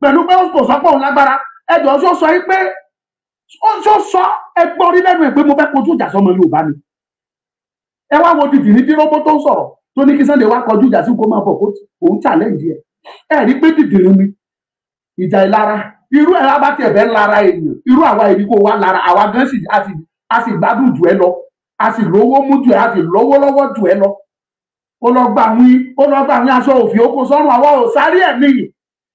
Pẹ̀lú pé ó kò sọ pé òun lágbára, ẹjọ́ ṣó sọ yìí pé ó sọ ẹgbọ́n rí lẹ́nu ẹ̀ pé mo fẹ́ kojú ìjà sọmọ Yorùbá ni. Ẹ wá wo dìdì ní dírọ́bó tó ń sọ̀rọ̀ tó ní kí Sunday wá kọjú ìjà sí kó máa bọ̀ kó òun challenge ẹ̀. Ẹ rí pé dìdìrín ni ìjà ìlara. Irú ẹ̀ lábá tiẹ̀ fẹ́ lára èèyàn, irú àwa èmi kò wá lára àwa gan sì a sì gbádùn jù ẹ lọ, a sì lówó mú jù ẹ, a sì lówó lọ́wọ́ jù ẹ lọ. Ó lọ gbà wín aṣọ òfì ó kó sọ́run, àwa ò sáré ẹ̀ nìyí.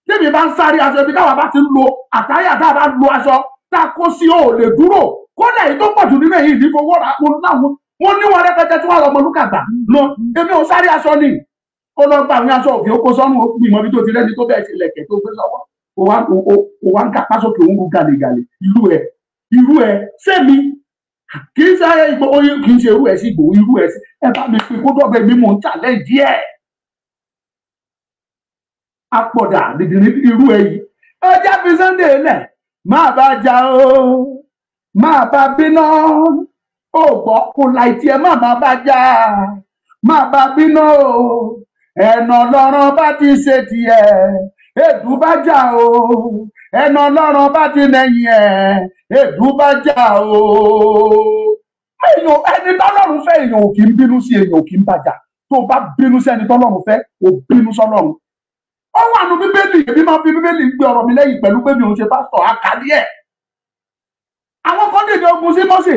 Tèmi bá ń sáré aṣọ ibi táwa bá ti ń lo àtáyà, tá a bá lo aṣọ tá a kó sí ò lè dúró. Kódà èyí tó pọ̀ jù nínú èyí ìfowó ra mo ní wọn rẹpẹtẹ tí wọn lọ Ọmọlúkà gbà lọ. Èmi ò sáré aṣọ ni. Ó lọ gba àwọn aṣọ òfin ó kó sọ́run, ó gbìmọ̀ bí tó ti rẹ́ni tó bẹ́ẹ̀ ṣe lẹ̀kẹ̀ tó gbé sọ́wọ́. Ó wá ń kápá sókè, òun kú gàlégàlé. Irú ẹ̀ sẹ́mi kì í ṣe Ìgbòho, kì í ṣe irú ẹ̀ sí Ìgbòho, irú ẹ̀ sí ẹ bá mi pé kó dọ̀bẹ̀ mi mò ń challenge ẹ̀. Apọ̀dà dìdìrín irú ẹ̀ yìí. Ẹ jẹ́ fi Sunday lẹ̀, máa bá jà o, máa bá bínú. Ó gbọ́ kó láì tiẹ̀ má máa bá jà, máa bá bínú o. Ẹ̀nà Ọlọ́run bá ti ṣe tiẹ̀, èdú bá jà o. Ẹ̀nà Ọlọ́run bá ti nẹ̀yìn ẹ̀, èdú bá jà o. Èèyàn ẹni tọ́lọ́run fẹ́, èèyàn ò kì í bínú sí, èèyàn ò kì í bàjà. Tó bá bínú sí ẹni tọ́lọ́run fẹ́, ò bínú sọ́lọ́run. Ó wà nù Bíbélì, èmi máa fi Bíbélì gbé ọ̀rọ̀ mi lẹ́yìn pẹ̀lú pé mi ò ṣe pásítọ̀ àkàlí ẹ̀. Àwọn kan dìde ogun sí Mósè.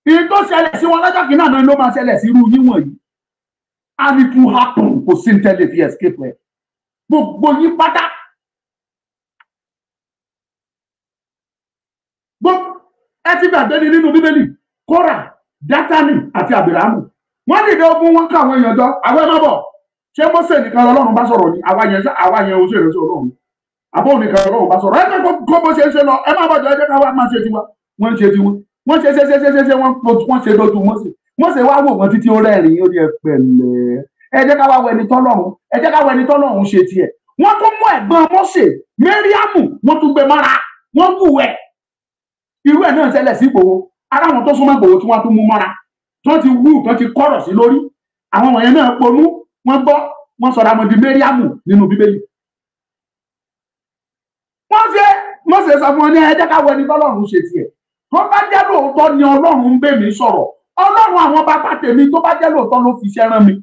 Ìyí tó ṣẹlẹ̀ sí wọn lọ́jọ́ kìíní àná ló máa ṣẹlẹ̀ sí irú yín wọ̀nyí. And it will happen, kò sí ní tẹ́lẹ̀ fi escape ẹ̀. Gbogbo yín pátá. Ẹ ti gbàgbé ni nínú Bíbélì, Kórà, Dátánì àti Àbírámù. Wọ́n dìde ogun wọn ká àwọn èèyàn jọ, àwọn ẹ̀ má bọ̀. Ṣé Mósè nìkan lọ́lọ́run bá sọ̀rọ̀ ni? Àwa yẹn oṣù ìrẹsì Ọlọ́run. Àbọ̀ nìkan lọ́lọ́run bá sọ̀rọ̀. Ẹ jẹ́ kó bó ṣe ń ṣe lọ, ẹ má bọ̀ jọ, ẹ jẹ́ ká wá máa ṣe tiwa. Wọ́n ń ṣe tiwọn. Wọ́n ṣe ṣe ṣe ṣe ṣe wọ́n ṣe lójú Mósè. Mósè wá wò wọ́n títí ó rẹ́rìn-ín, ó ní ẹ pẹ̀lẹ́. Ẹ jẹ́ ká wá wọ ẹni tọ́lọ́run, ẹ jẹ́ ká wọ ẹni tọ́lọ́run ṣe tiẹ̀. Wọ́n tún mú ẹ̀gbọ́n Mósè, Míríámù, wọ́n tún gbé mọ́ra, wọ́n wù ẹ̀. Irú ẹ̀ náà ṣẹlẹ̀ sí Ìgbòho. Ara wọn tó súnmọ́ Ìgbòho tí wọ́n tún mú mọ́ra. tó ti wú tó ti kọ̀rọ̀ sí lórí. Àwọn wọ̀nyẹn náà ponú, wọ́n gbọ́, wọ́n sọ̀rọ̀ àwọn di Mẹ́ríàmù nínú Bíbélì. Wọ́n ṣe Mósè sọ fún wọn ní ẹ jẹ́ ká wọ ẹni tọ́lọ́run ṣe tiẹ̀. Tó bá jẹ́ lóòótọ́ ni Ọlọ́run ń bẹ̀ mí sọ̀rọ̀, Ọlọ́run àwọn bàbá tèmi tó bá jẹ́ lóòótọ́ ló fi iṣẹ́ rán mi.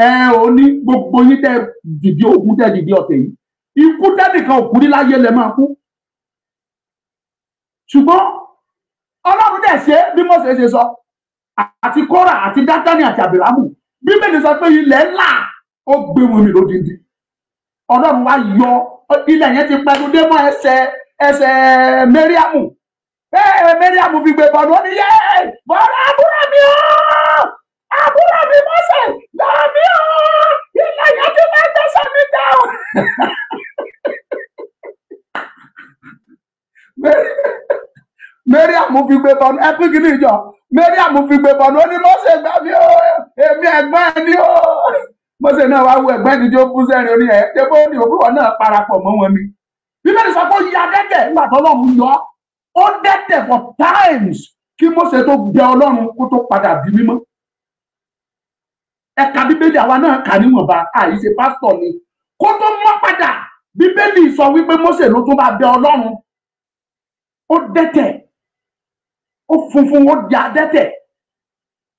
Ẹ ò ní gbogbo yín tẹ́ dìde ogun tẹ́ dìde ọ̀tẹ̀ yìí, ikú tẹ́nìkan ò kú ní láyé lẹ máa kú. Ṣùgbọ́n Ọlọ́run dẹ̀ ṣe bí Mósè ṣe sọ, àti Kórà àti Dátánì àti Àbírámù. Bíbélì sọ pé ilẹ̀ ńlá ó gbé wọn mì lódindi. Ọlọ́run wá yọ ilẹ̀ yẹn ti pẹnu dé mọ́ ẹsẹ̀ ẹsẹ̀ Mẹ́ríàmù. Mẹ́ríàmù fi gbé bọ́ọ̀lù, ó ní yé bọ́ọ̀lù àbúrò mi ó, àbúrò mi Mósè gbà mí ó, ilẹ̀ yẹn ti máa tẹ̀sán mi dá o. Mẹ́ríàmù fi gbé bọ́ọ̀lù, ẹ pín kìíní ìjọ. Mẹ́ríàmù fi gbé bọ́ọ̀lù, ó ní Mósè gbà mí ó, èmi ẹ̀gbọ́n ẹ ní ó. Mósè náà wá wo ẹ̀gbọ́n ẹni tí ó kú sẹ́rin orí ẹ̀, ṣé bó ní òbí wọn náà parapọ̀ mọ́ wọn ni. Bíbélì sọ pé ó ya dẹ́tẹ̀ nígbà tó Ọlọ́run yọ, ó dẹ́tẹ̀ for times kí Mósè tó bẹ Ọlọ́run kó tó padà di mímọ́. Ẹ̀ka Bíbélì àwa náà kà níwọ̀nba, àyè ṣe pásítọ̀ ni. Kó tó mọ́ padà, Bíbélì sọ wípé Mósè ló tún bá bẹ Ọlọ́run. Ó dẹ́tẹ̀, ó funfun, ó ya dẹ́tẹ̀.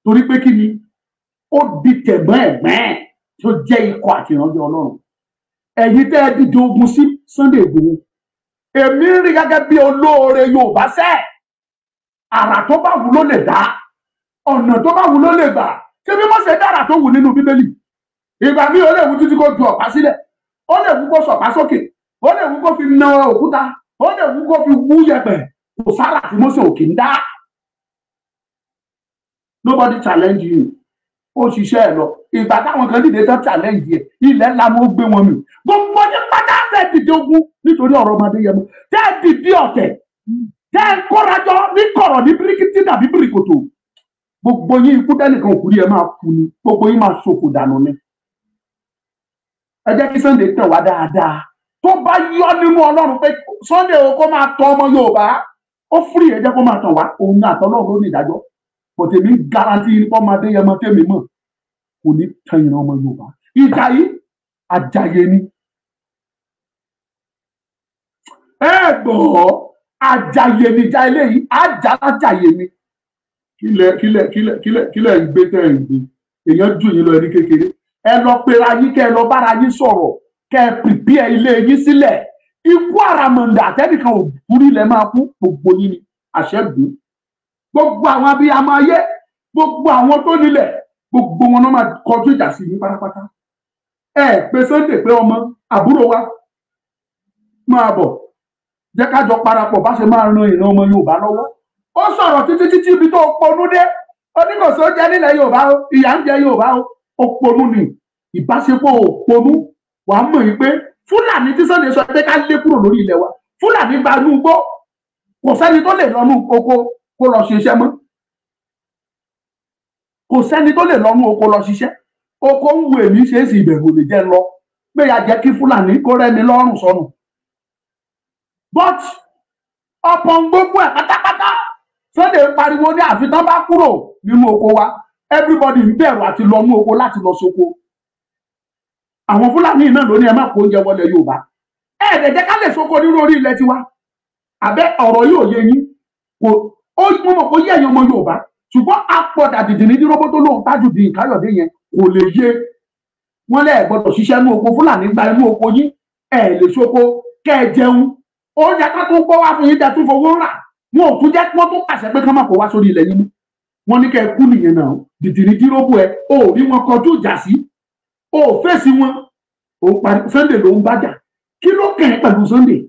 Torí pé kí ni? Ó di tẹ̀gbọ́n ẹ̀gbọ́n ẹ̀ tó jẹ́ ikọ̀ àti ìránṣẹ́ Ọlọ́run. Ẹ̀yin tẹ́ ẹ dìde ogun sí Sunday Igboho, èmi ń rí gẹ́gẹ́ bí olóore Yorùbá sẹ́. Àrà tó bá wù ló lè dá, ọ̀nà tó bá wù ló lè gbà. Ṣé bí Mósè dára tó wù nínú Bíbélì? Ìgbà míì ó lè wù títí kó ju ọ̀pá sílẹ̀, ó lè wù kó sọ̀pá sókè, ó lè wù kó fi na òkúta, ó lè wù kó fi wú yẹ̀pẹ̀. Kò sára tí Mósè ò kì í dá. Nobody challenge you. Ó ṣiṣẹ́ ẹ̀ lọ. Ìgbà táwọn kan dìde tán challenge ẹ̀, ilẹ̀ ńlá ló gbé wọn mì. Gbogbo ní pátá tẹ́ dìde ogun nítorí ọ̀rọ̀ ọmọdé yẹn mọ́. Tẹ́ dìde ọ̀tẹ̀, tẹ́ kórajọ ní kọ̀rọ̀ ní bíríkìtì tàbí bíríkòtò. Gbogbo yín ikú tẹ́nìkan òkú rí ẹ máa kú ni. Gbogbo yín máa ṣòfò dànù ni. Ẹ jẹ́ kí Sunday tẹ̀ wá dáadáa. Tó bá yọ nínú Ọlọ́run pé Sunday o kó máa tọ́ ọmọ Yorùbá, ó fúri ẹ jẹ́ kó máa tàn wá. Òun náà àtọ́lọ́run ló ní ìdájọ́. Bọ̀tẹ̀mí garanti ọmọdé yẹn mọ tẹ́mi mọ̀ kò ní tan ìran ọmọ Yorùbá. Ìjà yìí àjàyè ni. Ẹ gbọ́, àjàyè ni ìjà eléyìí, àjàlájàyè ni. Kílẹ̀ kílẹ̀ kílẹ̀ kílẹ̀ kílẹ̀ ń gbé tẹ́ ń gbé. Èèyàn jù yín lọ ẹni kékeré. Ẹ lọ pera yín kẹ́ ẹ lọ bára yín sọ̀rọ̀ kẹ́ ẹ pìpì ẹ ilé yín sílẹ̀. Ikú àràmọ̀ǹdà tẹ́nìkan ò kúrí lẹ máa kú, gbogbo yín ni àṣẹ́gun. Gbogbo àwọn abiyamọ ayé, gbogbo àwọn tó nílẹ̀, gbogbo wọn náà máa kọjú ìjà sí yín pátápátá. Ẹ pé Sunday pé ọmọ àbúrò wa máa bọ̀, jẹ́ ká jọ parapọ̀ bá ṣe máa ran ìran ọmọ Yorùbá lọ́wọ́. Ó sọ̀rọ̀ títí títí ibi tó ponú dé. Oníkòsó jẹ́ nílẹ̀ Yorùbá o, ìyà ń jẹ Yorùbá o, ó ponú ni. Ìbáṣepọ̀ ò ponú. Wàá mọ̀ yìí pé Fúlàní tí Sunday sọ pé ká lé kúrò lórí ilẹ̀ wa, Fúlàní gba inú igbó, kò sẹ́ni tó lè lọ́nú oko kó lọ ṣiṣẹ́ mọ́. Kò sẹ́ni tó lè lọ́nú oko lọ ṣiṣẹ́. Oko ń wo èmi ṣe é sì ìbẹ̀rù lè jẹ́ lọ. Pé ya jẹ́ kí Fúlàní kó rẹ́ni lọ́rùn sọnù. But ọ̀pọ̀ gbogbo ẹ̀ pátápátá Sunday ń pariwo ní àfi tán bá kúrò nínú oko wa. Everybody ń bẹ̀rù àti lọ nú oko láti lọ sóko. Àwọn Fúlàní náà ló ní ẹ má kó oúnjẹ wọlé Yorùbá. Ẹ ẹ̀dẹ̀ jẹ́ ká lè sóko nínú orí ilẹ̀ tiwa. Àbẹ́ ọ̀rọ̀ yóò yé yín. Kò ó mú mọ̀ kó yé ẹ̀yin ọmọ Yorùbá. Ṣùgbọ́n apọ̀dà dìdì ní dúrógbó tó lóun tájù di Káyọ̀dé yẹn kò lè yé. Wọ́n lẹ̀ gbọ́dọ̀ ṣiṣẹ́ inú oko, Fúlàní gba inú oko yín. Ẹ lè sóko kẹ́ ẹ jẹun. Oúnjẹ ká tún kó wá fún yín tẹ́ tún fowó rà. Wọn ò tún jẹ́ kí wọ́n tún pàṣẹ pé kán má kó wá sórí ilẹ̀ yín mú. Wọ́n ní kẹ́ ẹ kú nìyẹn náà. Dìdì ní dúrógbó ẹ, o ò rí wọn kọjú ìjà sí. O ò fèsì wọn. Sunday ló ń bàjà. Kí ló kàn ẹ́ pẹ̀lú Sunday?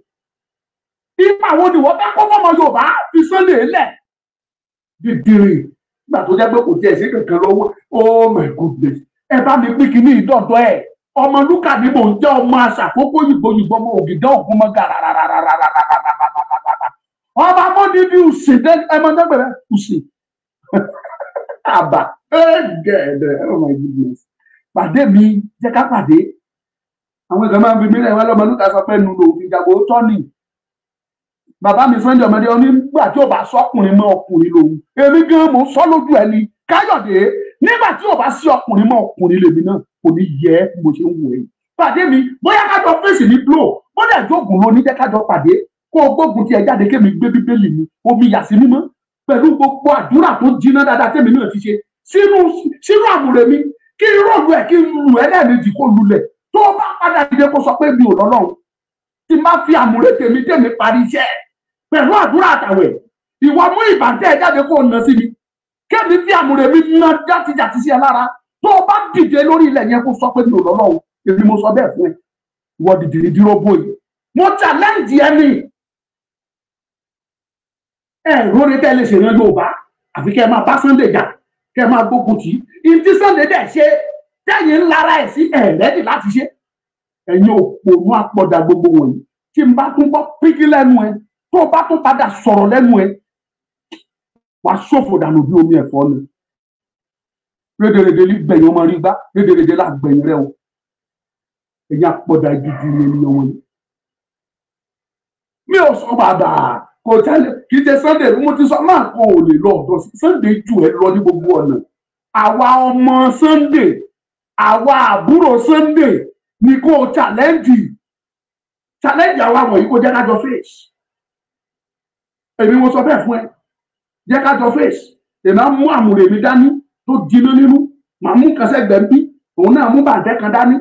Ipa wo ni wọ́n fẹ́ kó fọmọ Yorùbá fi Sunday lẹ̀? Dìdìrì nígbà tó jẹ́ pé kò tiẹ̀ sí kankan lọ́wọ́. Oh my goodness. Ẹ bá mi pín kínní ìdọ̀dọ̀ ẹ̀. Ọmọ Lúkà ni mò ń jẹ́, ọmọ àṣàkókò yìnbọn yìnbọn ọmọ ògìdá ògùn mọ́ gàràràràràràràràràràrà. Ọba mọ́ni bí ùsìn ẹmọ dẹ́gbẹ̀rẹ́ ùsìn. Àbà gẹ̀ẹ́dẹ̀. Oh my goodness. Pàdé mi, jẹ́ ká pàdé. Àwọn ìgbà máa ń fi mí lẹ̀ wọ́n lọ́mọ Lúkà sọ pé nu lòun fi jago tọ́ ni. Bàbá mi Sunday ọmọdé ọ nígbà tí ò bá sọkùnrin mọ́ ọkùnrin lòun. Èmi gan mò ń sọ lójú ẹ ni. Káyọ̀dé, nígbà tí ò bá sí ọkùnrin mọ́, ọkùnrin lèmi náà, kò ní yẹ ẹ́ bí mo ṣe ń wò ẹ́. Pàdé mi, bóyá kájọ fèsì ní blow, bóyá ìjókòó ló ní jẹ́ kájọ pàdé, kó o gbógun ti ẹ̀ jáde, kémi gbé Bíbélì mi, omi yà sí mímọ́ pẹ̀lú gbogbo àdúrà tó jiná dáadáa tèmi náà ti ṣe sínú àmùrè mi, kí n rọ̀lù ẹ̀, kí n lù ẹ́ lẹ́ẹ̀mejì kó lulẹ̀. Tó o bá padà dìde kó sọ pé mi ò lọ́lọ́run, tí má fi àmùrè tèmi parí iṣẹ́ pẹ̀lú àdúrà àtàwẹ̀, ìwọ mú ìbàntẹ́ ẹ jáde kó o nà sí mi, kémi fi àmùrè mi ná játijàti sí ẹ lára. Tó o bá dìde lórí ilẹ̀ yẹn kó sọ pé mi ò lọ́lọ́run, èmi mo sọ bẹ́ẹ̀ fún ẹ. Ìwọ dìde dúró bóyìí, mo challenge ẹ ní ẹ róore tẹ́ lè ṣèyàn Yorùbá, àfi kẹ́ ẹ máa bá Sunday jà, kẹ́ ẹ máa gbógun tì í. Ìdí Sunday dẹ̀ ṣe tẹ́yìn ńlára ẹ̀ sí ẹ̀ rẹ́dì láti ṣe. Ẹ̀yin òpònú àpọ̀dà gbogbo wọ̀nyí, tí n bá tún gbọ́ pínkì lẹ́nu ẹ, tó o bá tún padà sọ̀rọ̀ lẹ́nu ẹ, wàá ṣòfò dànù bí omi ẹ̀fọ́ ni. Rédèrèdè ní gbẹ̀yìn ọmọ rí gbá, rédèrèdè là gbẹ̀yìn rẹ o. Ẹ̀yin àpọ̀dà gidi ni ènìyàn wọ̀nyí. Mi ò sọ bàbà kò tẹ́lẹ̀, kì í ṣe Sunday mo ti sọ máa kó o lè lọ ọ̀dọ̀ Sunday jù ẹ lọ ní gbogbo ọ̀nà. Àwa ọmọ Sunday, àwa àbúrò Sunday ni kó o challenge àwa wọ̀nyí, kó jẹ́ ká jọ face. Èmi mo sọ bẹ́ẹ̀ fún ẹ, jẹ́ ká jọ face. Èmi á mú àmùrè mi dání tó jiná nínú, màá mú kan sẹ́gbẹ̀ẹ́ ń bí, òun náà mú bàǹtẹ́ kan dání,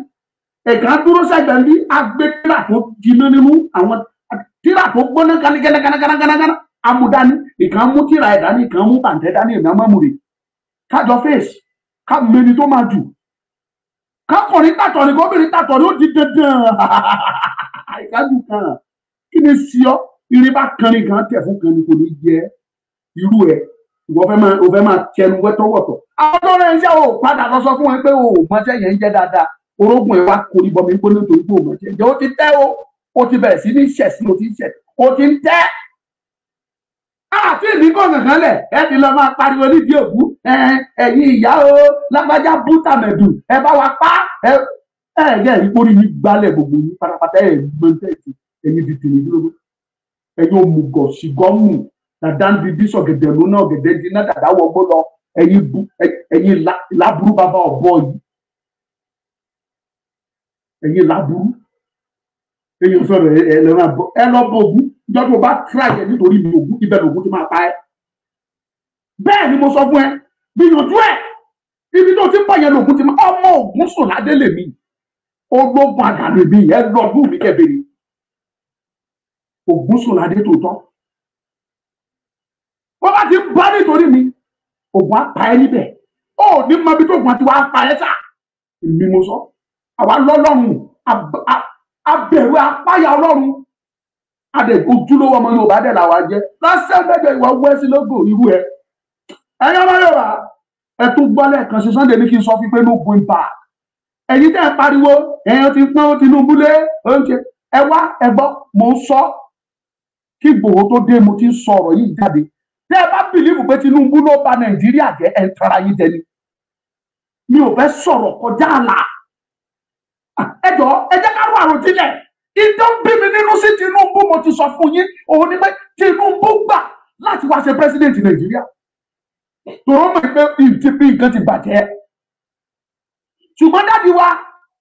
ẹ̀kan dúró sẹ́gbẹ̀ẹ́ ń bí, á gbé tíra tó jiná nínú, àwọn tíra tó gbóná gánágánágánágáná amúdání, ìkan mú tíra ẹ̀ dání, ìkan mú bàǹtẹ́ dání, èmi á mú àmùrè. Ká jọ face, ká mẹni tó máa jù, kákùnrin tàtọ̀ ní gómìnir tàtọ̀ ní ó di dandan. Ìkájú kan kí ni sí ọ, irin bá kanrin kan tẹ̀ fún kan ni kò ní jẹ irú ẹ. Ìwọ fẹ́ máa tẹnu wẹ́tọ́wọ̀tọ̀. Àwọn tó rẹ̀ ń ṣe ò padà lọ sọ fún wọn pé o ò mọṣẹ́ yẹn ń jẹ́ dáadáa, orógùn ẹ wá korí bọmi gbóná nítorí pé o mọṣẹ́ jẹ́. Ó ti tẹ́ o, ó ti bẹ̀rẹ̀ sí ní ṣẹ̀ sí, o ti ń ṣẹ̀, o ti ń tẹ́. Àti ìdíkọ̀ kankan lẹ̀ ẹ ti lọ máa pariwo nídìí òkú, ẹ̀yin ìyá o lágbájá bútàmẹ̀dù ẹ bá wa pa ẹ ẹ yẹ ìkórè yìí gbalẹ̀ gbogbo yìí pátápátá. Ẹ gbọ́ntẹ́ẹ̀tì ẹ̀yin di tèmi dúró, ẹ̀yin òmùgọ̀ ṣìgọ́mù dàda ń di sọ̀gẹ̀dẹ̀ lónà ọ̀gẹ̀dẹ̀ di náà dàda wọgbó lọ, ẹ̀yin láburú bàbá ọ̀bọ yìí, ẹ̀yin láburú. Ẹ̀yin sọ̀rọ̀ ẹ lọ bọ Ògún jọ́dún bá tíra yẹ nítorí mi Ògún, ibẹ̀ lògún ti máa pa ẹ́. Bẹ́ẹ̀ ni mo sọ fún ẹ, gbìyànjú ẹ̀, ibi tó ti ń bọ̀ yẹn lògún ti máa. Ọmọ Ògún sùn ládé lèmi, ológun àgà lèmi, ẹ lọ́dún mi kẹ́bẹ̀rẹ̀. Ògún sùn ládé tòótọ́, wọ́n bá ti bá nítorí mi, Ògún á pa ẹ́ níbẹ̀. Ó ní mọ ibi tó Ògún àti wàá pa ẹ́ sá. Èmi mo sọ, àwa lọ́lọ́run, abẹ̀rù apáyà Ọlọ́run, adẹ ojúlówó ọmọ Yorùbá dẹ̀ làwa jẹ́. Lọ́sẹ̀ mẹ́jọ ìwọ wẹ́sí lógo irú ẹ. Ẹ̀yin ọmọ Yorùbá ẹ tún gbọ́ lẹ́ẹ̀kan ṣe, Sunday ní kí n sọ fún pé no going back. Ẹ̀yin tẹ́ ẹ pariwo ẹ̀yin ti pọ́n Tinubu lé oúnjẹ, ẹ wá ẹ gbọ́, mò ń sọ kí Ìgbòho tó dé, mo ti ń sọ ọ̀rọ̀ yìí jáde. Tẹ́ ẹ bá bìlíìfù pé Tinubu ló bà Nàìjíríà jẹ́, ẹ ń tara yín jẹ ni. Mi ò fẹ́ sọ̀rọ̀ kọjá àlà. Ẹ jọ̀ọ́ ẹ jẹ́ ká rò àròjinlẹ̀. Ìdán bí mi nínú sí Tinubu, mo ti sọ fún yín, òun ni pé Tinubu gbà láti wá ṣe president Nàìjíríà. Tòró mọ̀ pé ìdí bí nǹkan ti bàjẹ́. Ṣùgbọ́n dáàdi wa,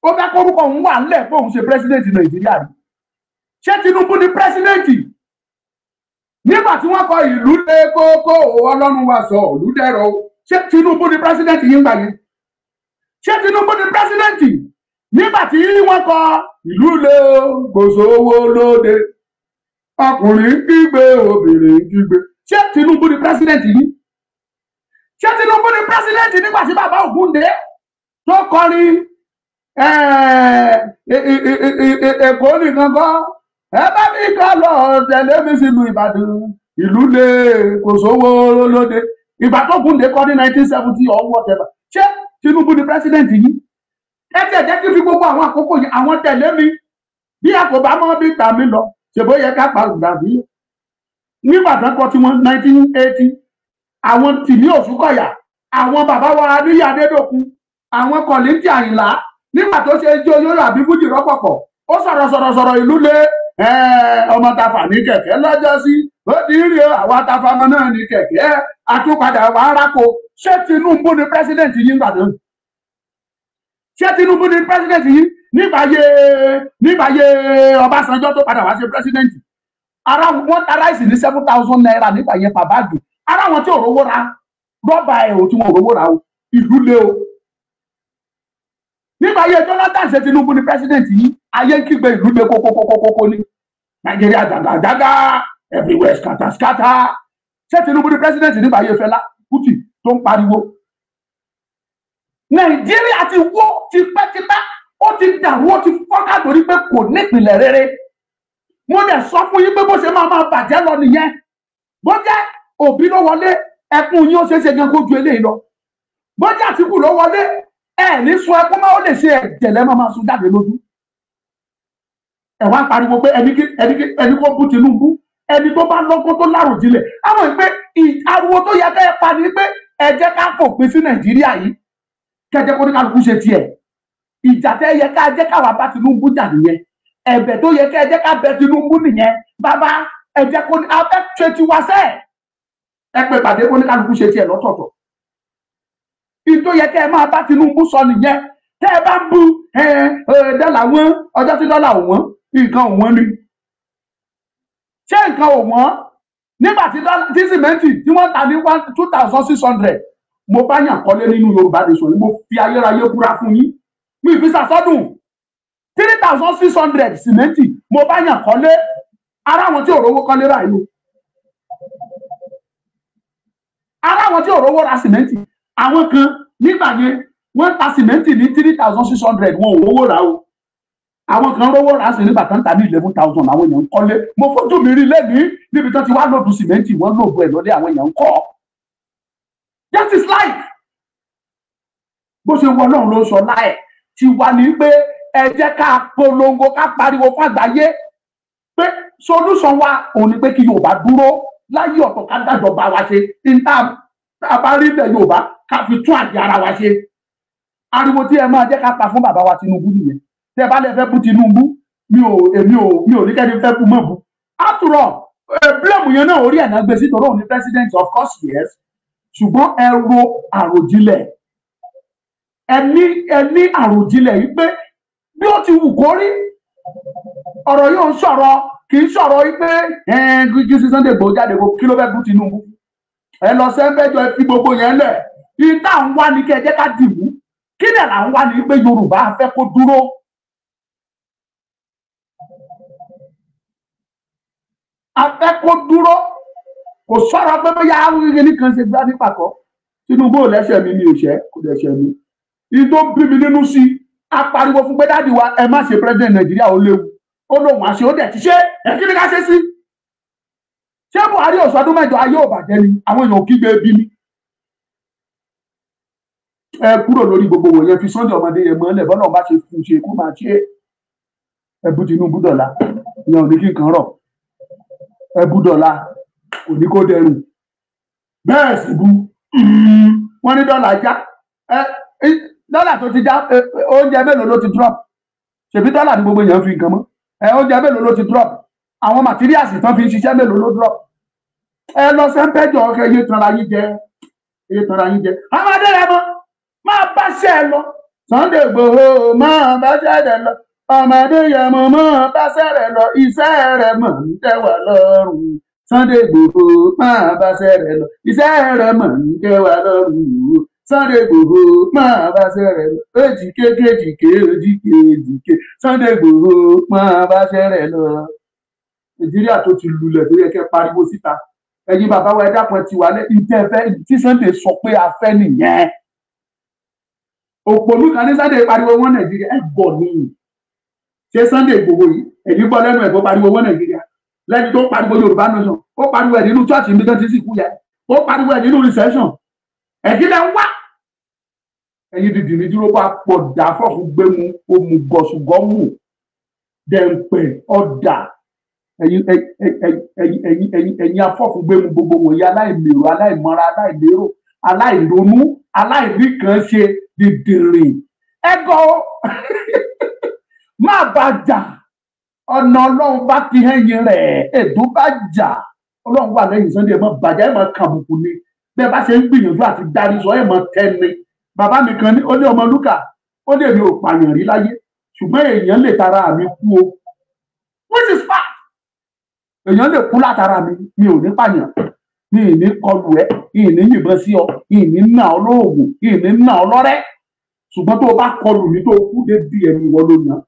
ó fẹ́ kórúkọ òun wà ńlẹ̀ pé òun ṣe president Nàìjíríà rí. Ṣé Tinubu ni president? Nígbà tí wọ́n kọ ìlú lé kókó, Ọlọ́run wa sọ ìlú dẹ̀rọ̀ o. Ṣé Tinubu ni president yìí ń gbà yẹn? Ṣé Tinubu ni president? Nígbà tí wọ́n kọ ìlú lé o, kò sówó lóde, ọkùnrin kígbe, obìnrin kígbe. Ṣé Tinubu ni president yìí? Ṣé Tinubu ni president nígbà tí bàbá Ògúndé tó kọrin Èkó nìkan kọ́, ẹ bá mi kọ́ lọ tẹ̀lé mi sílùú Ìbàdàn, ìlú lé kò sówó lóde. Ìgbà tó Ògúndé kọ ní 1970 or whatever. Ṣé Tinubu ni president yìí? Ẹ tiẹ̀ jẹ́ kí n fi gbogbo àwọn àkókò yìí àwọn tẹ̀lé mi, bí a kò bá mọ́ bí tà mí lọ, ṣèbó yẹ ká pa gbàgbé. Nígbà tán kọ tiwọn 1980, àwọn Tìmí Òṣùkọ̀yà, àwọn bàbá wa Níyì Adédòkun, àwọn Kọ̀lìntì Àyìnlá, nígbà tó ṣe ijó yóò àbí fújì rọ́pọ̀pọ̀, ó sọ̀rọ̀ sọ̀rọ̀ sọ̀rọ̀ ìlú lé, Ọmọ tafa ní kẹ̀kẹ́ lọ́jọ́ sí ó ti rí o, àwa tafa ọmọ náà ní kẹ̀kẹ́ àtúpadà wà á rákò. Ṣé Tinubu ni president yín gbà náà? Ṣé Tinubu ni president yín nígbàyé Ọbásanjọ́ tó padà wá ṣe president? Ara wọn ta ráìsì ní 7,000 naira nígbà yẹn per bag. Ara wọn tí ò rówó ra rọ́bà ẹ̀ ò tí wọn ò rówó ra o, ìlú le o. Nígbà yẹn Jonathan, ṣe Tinubu ni president yìí? Ayé ń kígbe ìlú le kókókókókó ní Nàìjíríà, jàgàjàgà everywhere, scatter scatter. Ṣé Tinubu ni president nígbà yẹn Fẹlá Kútì tó ń pariwo? Nàìjíríà ti wó tipẹ́tipẹ́, ó ti dàrú, ó ti fọ́nká torí pé kò nípìnlẹ̀ rere. Mo dẹ̀ sọ fún yín pé bó ṣe máa máa bàjẹ́ lọ nìyẹn. Bó jẹ́ Òbí ló wọlé, ẹkún yín ó ṣeé ṣe gan kó ju eléyìí lọ. Bó jẹ́ Àtìkù ló wọlé, ẹ ní sun ẹkún máa, ó lè ṣe ẹ̀jẹ̀ lẹ́ máa máa sun jáde lójú. Ẹ wá ń pariwo pé ẹni kó bú Tinubu. Ẹni tó bá lọ́gbọ́n tó láròjinlẹ̀ àwọn ìpè ariwo tó yẹ kẹ́ ẹ pa ni pé ẹ jẹ́ ká fòpin sí Nàìjíríà yìí, kẹjẹ kó ní kálukú ṣe tiẹ̀. Ìjà tẹ́ yẹ ká jẹ́ káwa bá Tinubu jà nìyẹn. Ẹ̀bẹ̀ tó yẹ kẹ́ ẹ jẹ́ ká bẹ̀ Tinubu nìyẹn. Bàbá, ẹ jẹ́ kó ní abẹ́ ṣe tiwa sẹ́ẹ̀, ẹ pé pàdé kó ní kálukú ṣe tiẹ̀ lọ́tọ̀ọ̀tọ̀. Ìtò yẹ kẹ́ ẹ máa bá Tinubu sọ nìyẹn. Tẹ́ ẹ bá ń bu dọ́là wọn, ọjọ́ tí dọ́là ò wọ́n, nǹkan ò wọ́n ni. Ṣé nǹkan ò wọ́n nígbà tí sìmẹ́ǹtì tí wọ́n ta ní 2,600? Mo bá yàn kọ́lé nínú Yorùbá Nation yìí, mo fi ayérayé búra fún yín, mi fi sàsọ́dún 3,600 sìmẹ́ǹtì, mo bá yàn kọ́lé. Ara wọn tí ò rówó kọ́lé rà yìí o, ara wọn tí ò rówó ra sìmẹ́ǹtì. Àwọn kan nígbà yẹn wọ́n ta sìmẹ́ǹtì ní 3,600, wọn ò rówó rà o. Àwọn kan rówó rà sí nígbà tó ń ta ní 11,000. Àwọn èèyàn ń kọ́lé, mo fojú mi rí lẹ́nìí níbi tó ti wá lòdù sìmẹ́ǹtì, wọ́n lòdù ẹ̀ lọ́dẹ, àwọn èèyàn ń kọ́. That is life. Bó ṣe wọ náà ló ń sọ láì ti wà ní pé ẹ jẹ́ ká polongo, ká pariwo fún àgbáyé pé solution wa òun ni pé kí Yorùbá dúró láyé ọ̀tọ̀, ká dájọba wa ṣe, níta tá a bá rí ilẹ̀ Yorùbá ká fi tún àjẹ ara wa ṣe. Ariwo tí ẹ máa jẹ́ ká pa fún bàbá wa Tinubu nìyẹn. Tẹ́ bá lè fẹ́ bú Tinubu, mi ò èmi ò mi ò ní kẹ́ni fẹ́ bú mọ́ bú. After all, blame yẹn náà orí ẹ̀ náà gbé sí torí òun ni president, of course yes. Ṣùgbọ́n ẹ ro àròjinlẹ̀, ẹ ní àròjinlẹ̀ yìí pé bí ó ti wù kó rí, ọ̀rọ̀ yóò ń sọ̀rọ̀, kì í sọ̀rọ̀ yìí pé kí Sunday Igboho jáde kó kí ló fẹ́ bú Tinubu. Ẹ lọ sẹ́ńbẹ́jọ, ẹ fi gbogbo yẹn lẹ̀. Ìta ń wá ní kí ẹ jẹ́ ká dìmú. Kí ni là ń wá ní pé Yorùbá fẹ́ kó dúró. A fẹ́ kó dúró. Kò sọ̀rọ̀ pé bóyá awúrẹ́gẹ́ nìkan ṣe gbá ní pàkọ́. Tinubu ò lẹ́sẹ̀ mi, mi ò ṣẹ́, kò lẹ́sẹ̀ mi. Ìtò bí mi nínú sí, a pariwo fún pé daddy wa, ẹ má ṣe president Nàìjíríà, ó léwu. Ó lóun àṣẹ, ó dẹ̀ ti ṣe ẹ. Kí ni ká ṣe sí? Ṣé Buhari ò sọdún 8, ayé ò bàjẹ́ ni? Àwọn èèyàn ò kígbe bí ni. Ẹ kúrò lórí gbogbo wọ̀nyẹn, fi Sunday ọmọdé yẹn mọ́lẹ̀. Bọ́lá bá ṣe fún ṣe kó máa ṣe. Ẹ bú Tinubu dọ̀la, ìyẹn ò ní kí nǹkan rọ̀. Ẹ bú dọ̀la, kò ní kó dẹrùn. Bẹ́ẹ̀ sì bú wọ́n ní dọ́là já. Dọ́là tó ti já, oúnjẹ mélòó ló ti drop? Ṣèbí dọ́là ní gbogbo èèyàn fi nǹkan mọ́ ẹ. Oúnjẹ mélòó ló ti drop? Àwọn materials tán fi ń ṣiṣẹ́ mélòó ló drop? Ẹ lọ sẹ́ńpẹ́jọ ọkẹ, yé tanra yín jẹ, yé tanra yín jẹ. Ọmọdé rẹ mọ máa bá ṣe ẹ lọ. Sunday Igboho máa bá ṣe rẹ lọ. Ọmọdé yẹn mọ máa bá ṣe rẹ lọ. Iṣẹ́ rẹ mọ̀ ń tẹ́ wà lọ́rùn. Sunday Igboho máa bá ṣe rẹ lọ. Iṣẹ́ rẹ mọ̀ ń tẹ́ wà lọ́rùn. Sunday Igboho máa bá ṣe rẹ lọ. Èjìké kéjìké èjìké èjìké, Sunday Igboho máa bá ṣe rẹ lọ. Nàìjíríà tó ti lulẹ̀ tó yẹ kẹ́ pariwo síta. Ẹ̀yin bàbá wa, ẹ dákun, ẹ ti wà lẹ ìtẹ́ fẹ́ tí Sunday sọ pé a fẹ́ nìyẹn. Òpònú kan ní Sunday pariwo wọn Nàìjíríà. Ẹ gbọ́ ní ṣé Sunday Igboho yìí, ẹ̀yin gbọ́ lẹ́nu ẹ̀ kó pariwo wọn Nàìjíríà? Lẹ́ni tó pariwo Yorùbá nation, ó pariwo ẹ̀ nínú church mi tó ti sìnkú yẹ, ó pariwo ẹ̀ nínú recession. Ẹ̀kí lẹ́ ń wá. Ẹ̀yin dìdì ní dúró bá pọ̀ dà fọ́ọ̀fù gbẹ́mu òmùgọ̀ṣùgọ́mù dẹ̀ǹpẹ̀ ọ̀dà. Ẹ̀yin ẹ̀yin ẹ̀yin ẹ̀yin ẹ̀yin afọ́fúngbẹ́mu gbogbo wọ̀nyí, aláìmèrò, aláìmọ́ra, aláìlérò, aláìronú, aláìníkànṣe, dìdìrìn ẹgọ má bàjá. Ọ̀nà Ọlọ́run bá ti hẹ́yìn rẹ̀, èdò bá jà, Ọlọ́run wà lẹ́yìn Sunday, ẹ̀ mọ́ bàjẹ́, ẹ̀ mọ́ kàbùkù ni. Bẹ́ẹ̀ bá ṣe ń gbìyànjú àti darí sọ, ẹ̀ mọ́ tẹ́ni. Bàbá mi kan ní, ó ní ọmọ Lúkà, ó lè mi ò pààyàn rí láyé, ṣùgbọ́n èèyàn lè tara mi kú o. Which is fact. Èèyàn lè kú látara mi, mi ò ní pààyàn, mi ì ní kọlù ẹ, mi ì ní yìnbọn sí ọ, mi ì ní nà ọ lóògùn, mi ì ní nà ọ lọ́rẹ́. Ṣùgbọ́n tó o bá kọlù mi tó o kú dé bí ẹni ìwọ ló yàn.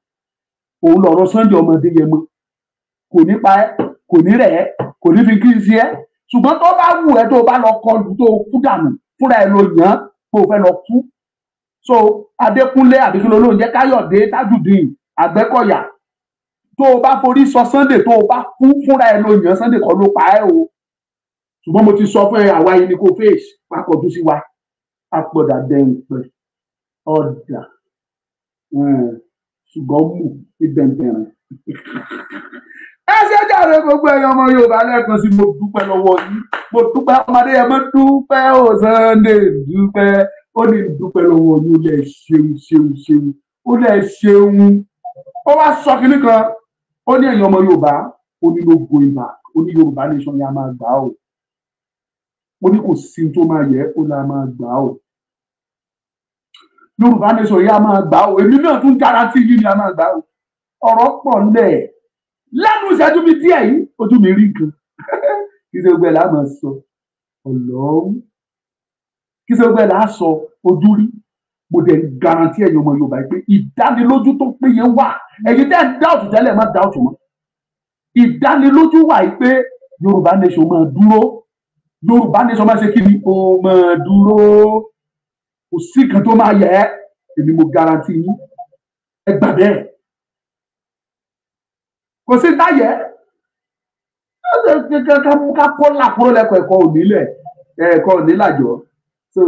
Òun lọ̀rọ̀ Sunday ọmọdé yẹn mọ́. Kò ní pa ẹ́, kò ní rẹ̀ ẹ́, kò ní fi kí n ṣe ẹ́. Ṣùgbọ́n tó bá wù ẹ́ tó o bá lọ kọlù tó o kú dànù, fúnra ẹ ló yàn án kó o fẹ́ lọ kú. So Adékúnlé àbíkúnlé olóúnjẹ Káyọ̀dé Tájùdín Àgbẹ̀kọ̀yà, tó o bá forí sọ Sunday tó o bá kú fúnra ẹ ló yàn, Sunday kọ́ ló pa ẹ́ o. Ṣùgbọ́n mo ti sọ fún ẹ, àwa yìí ni kò fèsì pákọ̀jú sí wa, apọ̀dà dẹ̀ǹpẹ̀ ọ̀dà ṣùgbọ́n mú ìdẹ̀ǹdẹ̀rìn. Ẹ ṣe jàre gbogbo ẹ̀yin ọmọ Yorùbá lẹ́ẹ̀kan sí, mo dúpẹ́ lọ́wọ́ yín, mo dúpẹ́ ọmọdé ẹ mọ́ dúpẹ́ ò Sunday dúpẹ́, ó ní dúpẹ́ lọ́wọ́ yín, ó lẹ̀ ṣeun ṣeun ṣeun, ó lẹ̀ ṣeun. Ó wá sọ kinní kan, ó ní ẹ̀yin ọmọ Yorùbá, ó ní no going back, ó ní Yorùbá nation yẹn a máa gbà ó, ó ní kò sí tó máa yẹ, ó la máa gbà ó, Yorùbá nation yẹn a máa gbà ó. Èmi náà tún guarantee yìí ni a máa gbà ó. Ọ̀rọ̀ pọ̀ lẹ̀ lẹ́nu ìṣẹ́jú mi díẹ̀ yìí, ojú mi rí nǹkan. Kí ṣe gbẹ là máa sọ Ọlọ́run, kí ṣe gbẹ là á sọ ojú rí. Mo dẹ̀ guarantee ẹ̀yin ọmọ Yorùbá pé ìdánilójú tó péye wà. Ẹ̀yin tẹ́ ń dáùtù tẹ́lẹ̀, má dáùtù mọ́. Ìdánilójú wà yìí pé Yorùbá nation máa dúró. Yorùbá nation máa ṣe kí ni? Ó máa dúró. Kò sí kan tó máa yẹ ẹ́. Èmi mo guarantee yín, ẹ gbà bẹ́ẹ̀. Kò sí táyẹ̀ ká kó làkúrò lẹ́kọ̀ọ́, ẹ̀kọ́ ònílẹ̀, ẹ̀kọ́ ònílàjọ́. So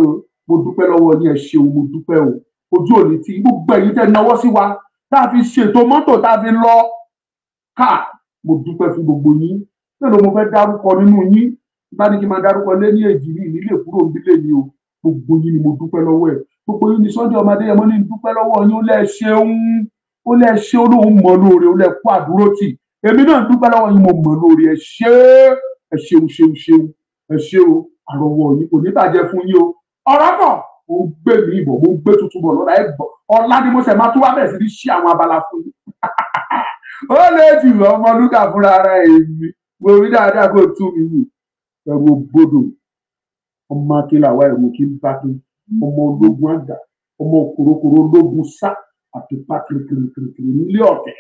mo dúpẹ́ lọ́wọ́ yín, ẹ ṣeun, mo dúpẹ́ o. Ojú òní tí gbogbo ẹ̀yin tẹ́ náwó sí wa tá a fi ṣètò mọ́tò tá a fi lọ ká, mo dúpẹ́ fún gbogbo yín. Mélòó mo fẹ́ dárúkọ nínú yín? Bá ní kí n máa dárúkọ lé ní èjì ní ìnílé kúrò nílé mi o. Gbogbo yín ni mo dúpẹ́ lọ́wọ́ ẹ̀. Gbogbo yín ni Sunday ọmọdé yẹn mo ní dúpẹ́ lọ́wọ́ yín. Ó lẹ́ ṣeun, ó lẹ́ ṣe, olóhùn mọ̀ lóore, ó lẹ́ kó àdúró tì. Èmi náà dúpẹ́ lọ́wọ́ yín, mo mọ̀ lóore. Ẹ ṣé, ẹ ṣeun ṣeun ṣeun, ẹ ṣé o. Àrọ̀wọ̀ yín kò ní bàjẹ́ fún yín o. Ọ̀rọ̀ pọ̀, mo ń gbé mi ìbọ̀, mo ń gbé tuntun bọ̀ lọ́la. Ẹ gbọ́, ọ̀la ni mo ṣẹ̀ máa tún wá bẹ̀rẹ̀ sí ní ṣí àwọn abala fún yín. Ó lè jù ọmọ Lúkà fúnra ara èmi mo rí dáadáa kó tú mi wù. Ẹ̀rù ògbódò ọmọ akínláwá, ẹ̀rù kí n bá kí ọmọ ológun àgbà, ọmọ kòrókòró ológun sá àtìpá kirikirikiri nílé ọ̀tẹ̀.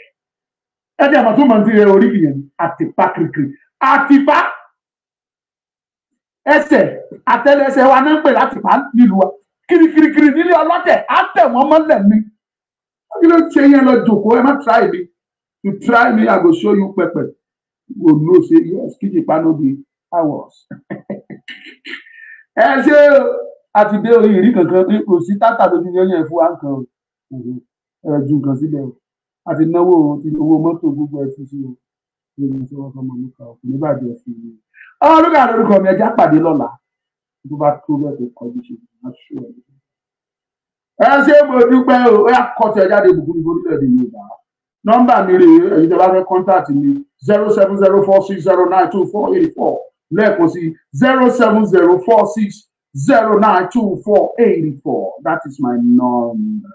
Ẹ jẹ́ àmọ́ tó máa ń ti rẹ orí kìyẹn, àtìpá kirikiri, àtìpá ẹsẹ̀ àtẹ́lẹsẹ̀ wa náà ń pè látìpá nílùú wa, kirikirikiri nílé ọlọ́tẹ̀, á tẹ̀ wọ́n mọ́lẹ̀ ni. Kí ló ṣe yẹn? Lọ jòkó, ẹ má try me. You try me, I go show you pepper. You go know say yes, kíjìpá no be ours. Ẹ ṣe àti dé orí ìrí kankan, kò sí tátà lójú yẹn yẹn fún wa nǹkan o. Ẹ ju nǹkan sílẹ̀ o. Àti náwó owó mọ́tò gbogbo ẹ fi sí o. Gbogbo tí wọ́n fọmọ nípa òkú ní bàjẹ́ sí i. Ọlọ́gà lórúkọ mi, ẹja pàdé lọ́la. Tó bá tó bẹ́ẹ̀ tó kọjú ṣe máa ṣú ẹ. Ẹ ṣé, mo dúpẹ́ o. Ó yá, kọ́ tí ẹ jáde. Ìbùkún ní orílẹ̀-èdè Yorùbá. Nọ́mbà mi rèé, ẹ̀yin tó bá fẹ́ contact mi: 07046092484. Lẹ́ẹ̀kan sí, 07046092484. That is my number.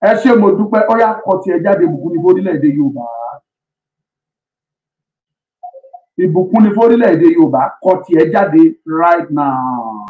Ẹ ṣé, mo dúpẹ́. Ó yá, kọ́ tí ẹ jáde. Ìbùkún ní orílẹ̀-èdè Yorùbá. Ìbùkún ní fórílẹ̀-èdè Yorùbá. Kọ tiẹ̀ jáde right now.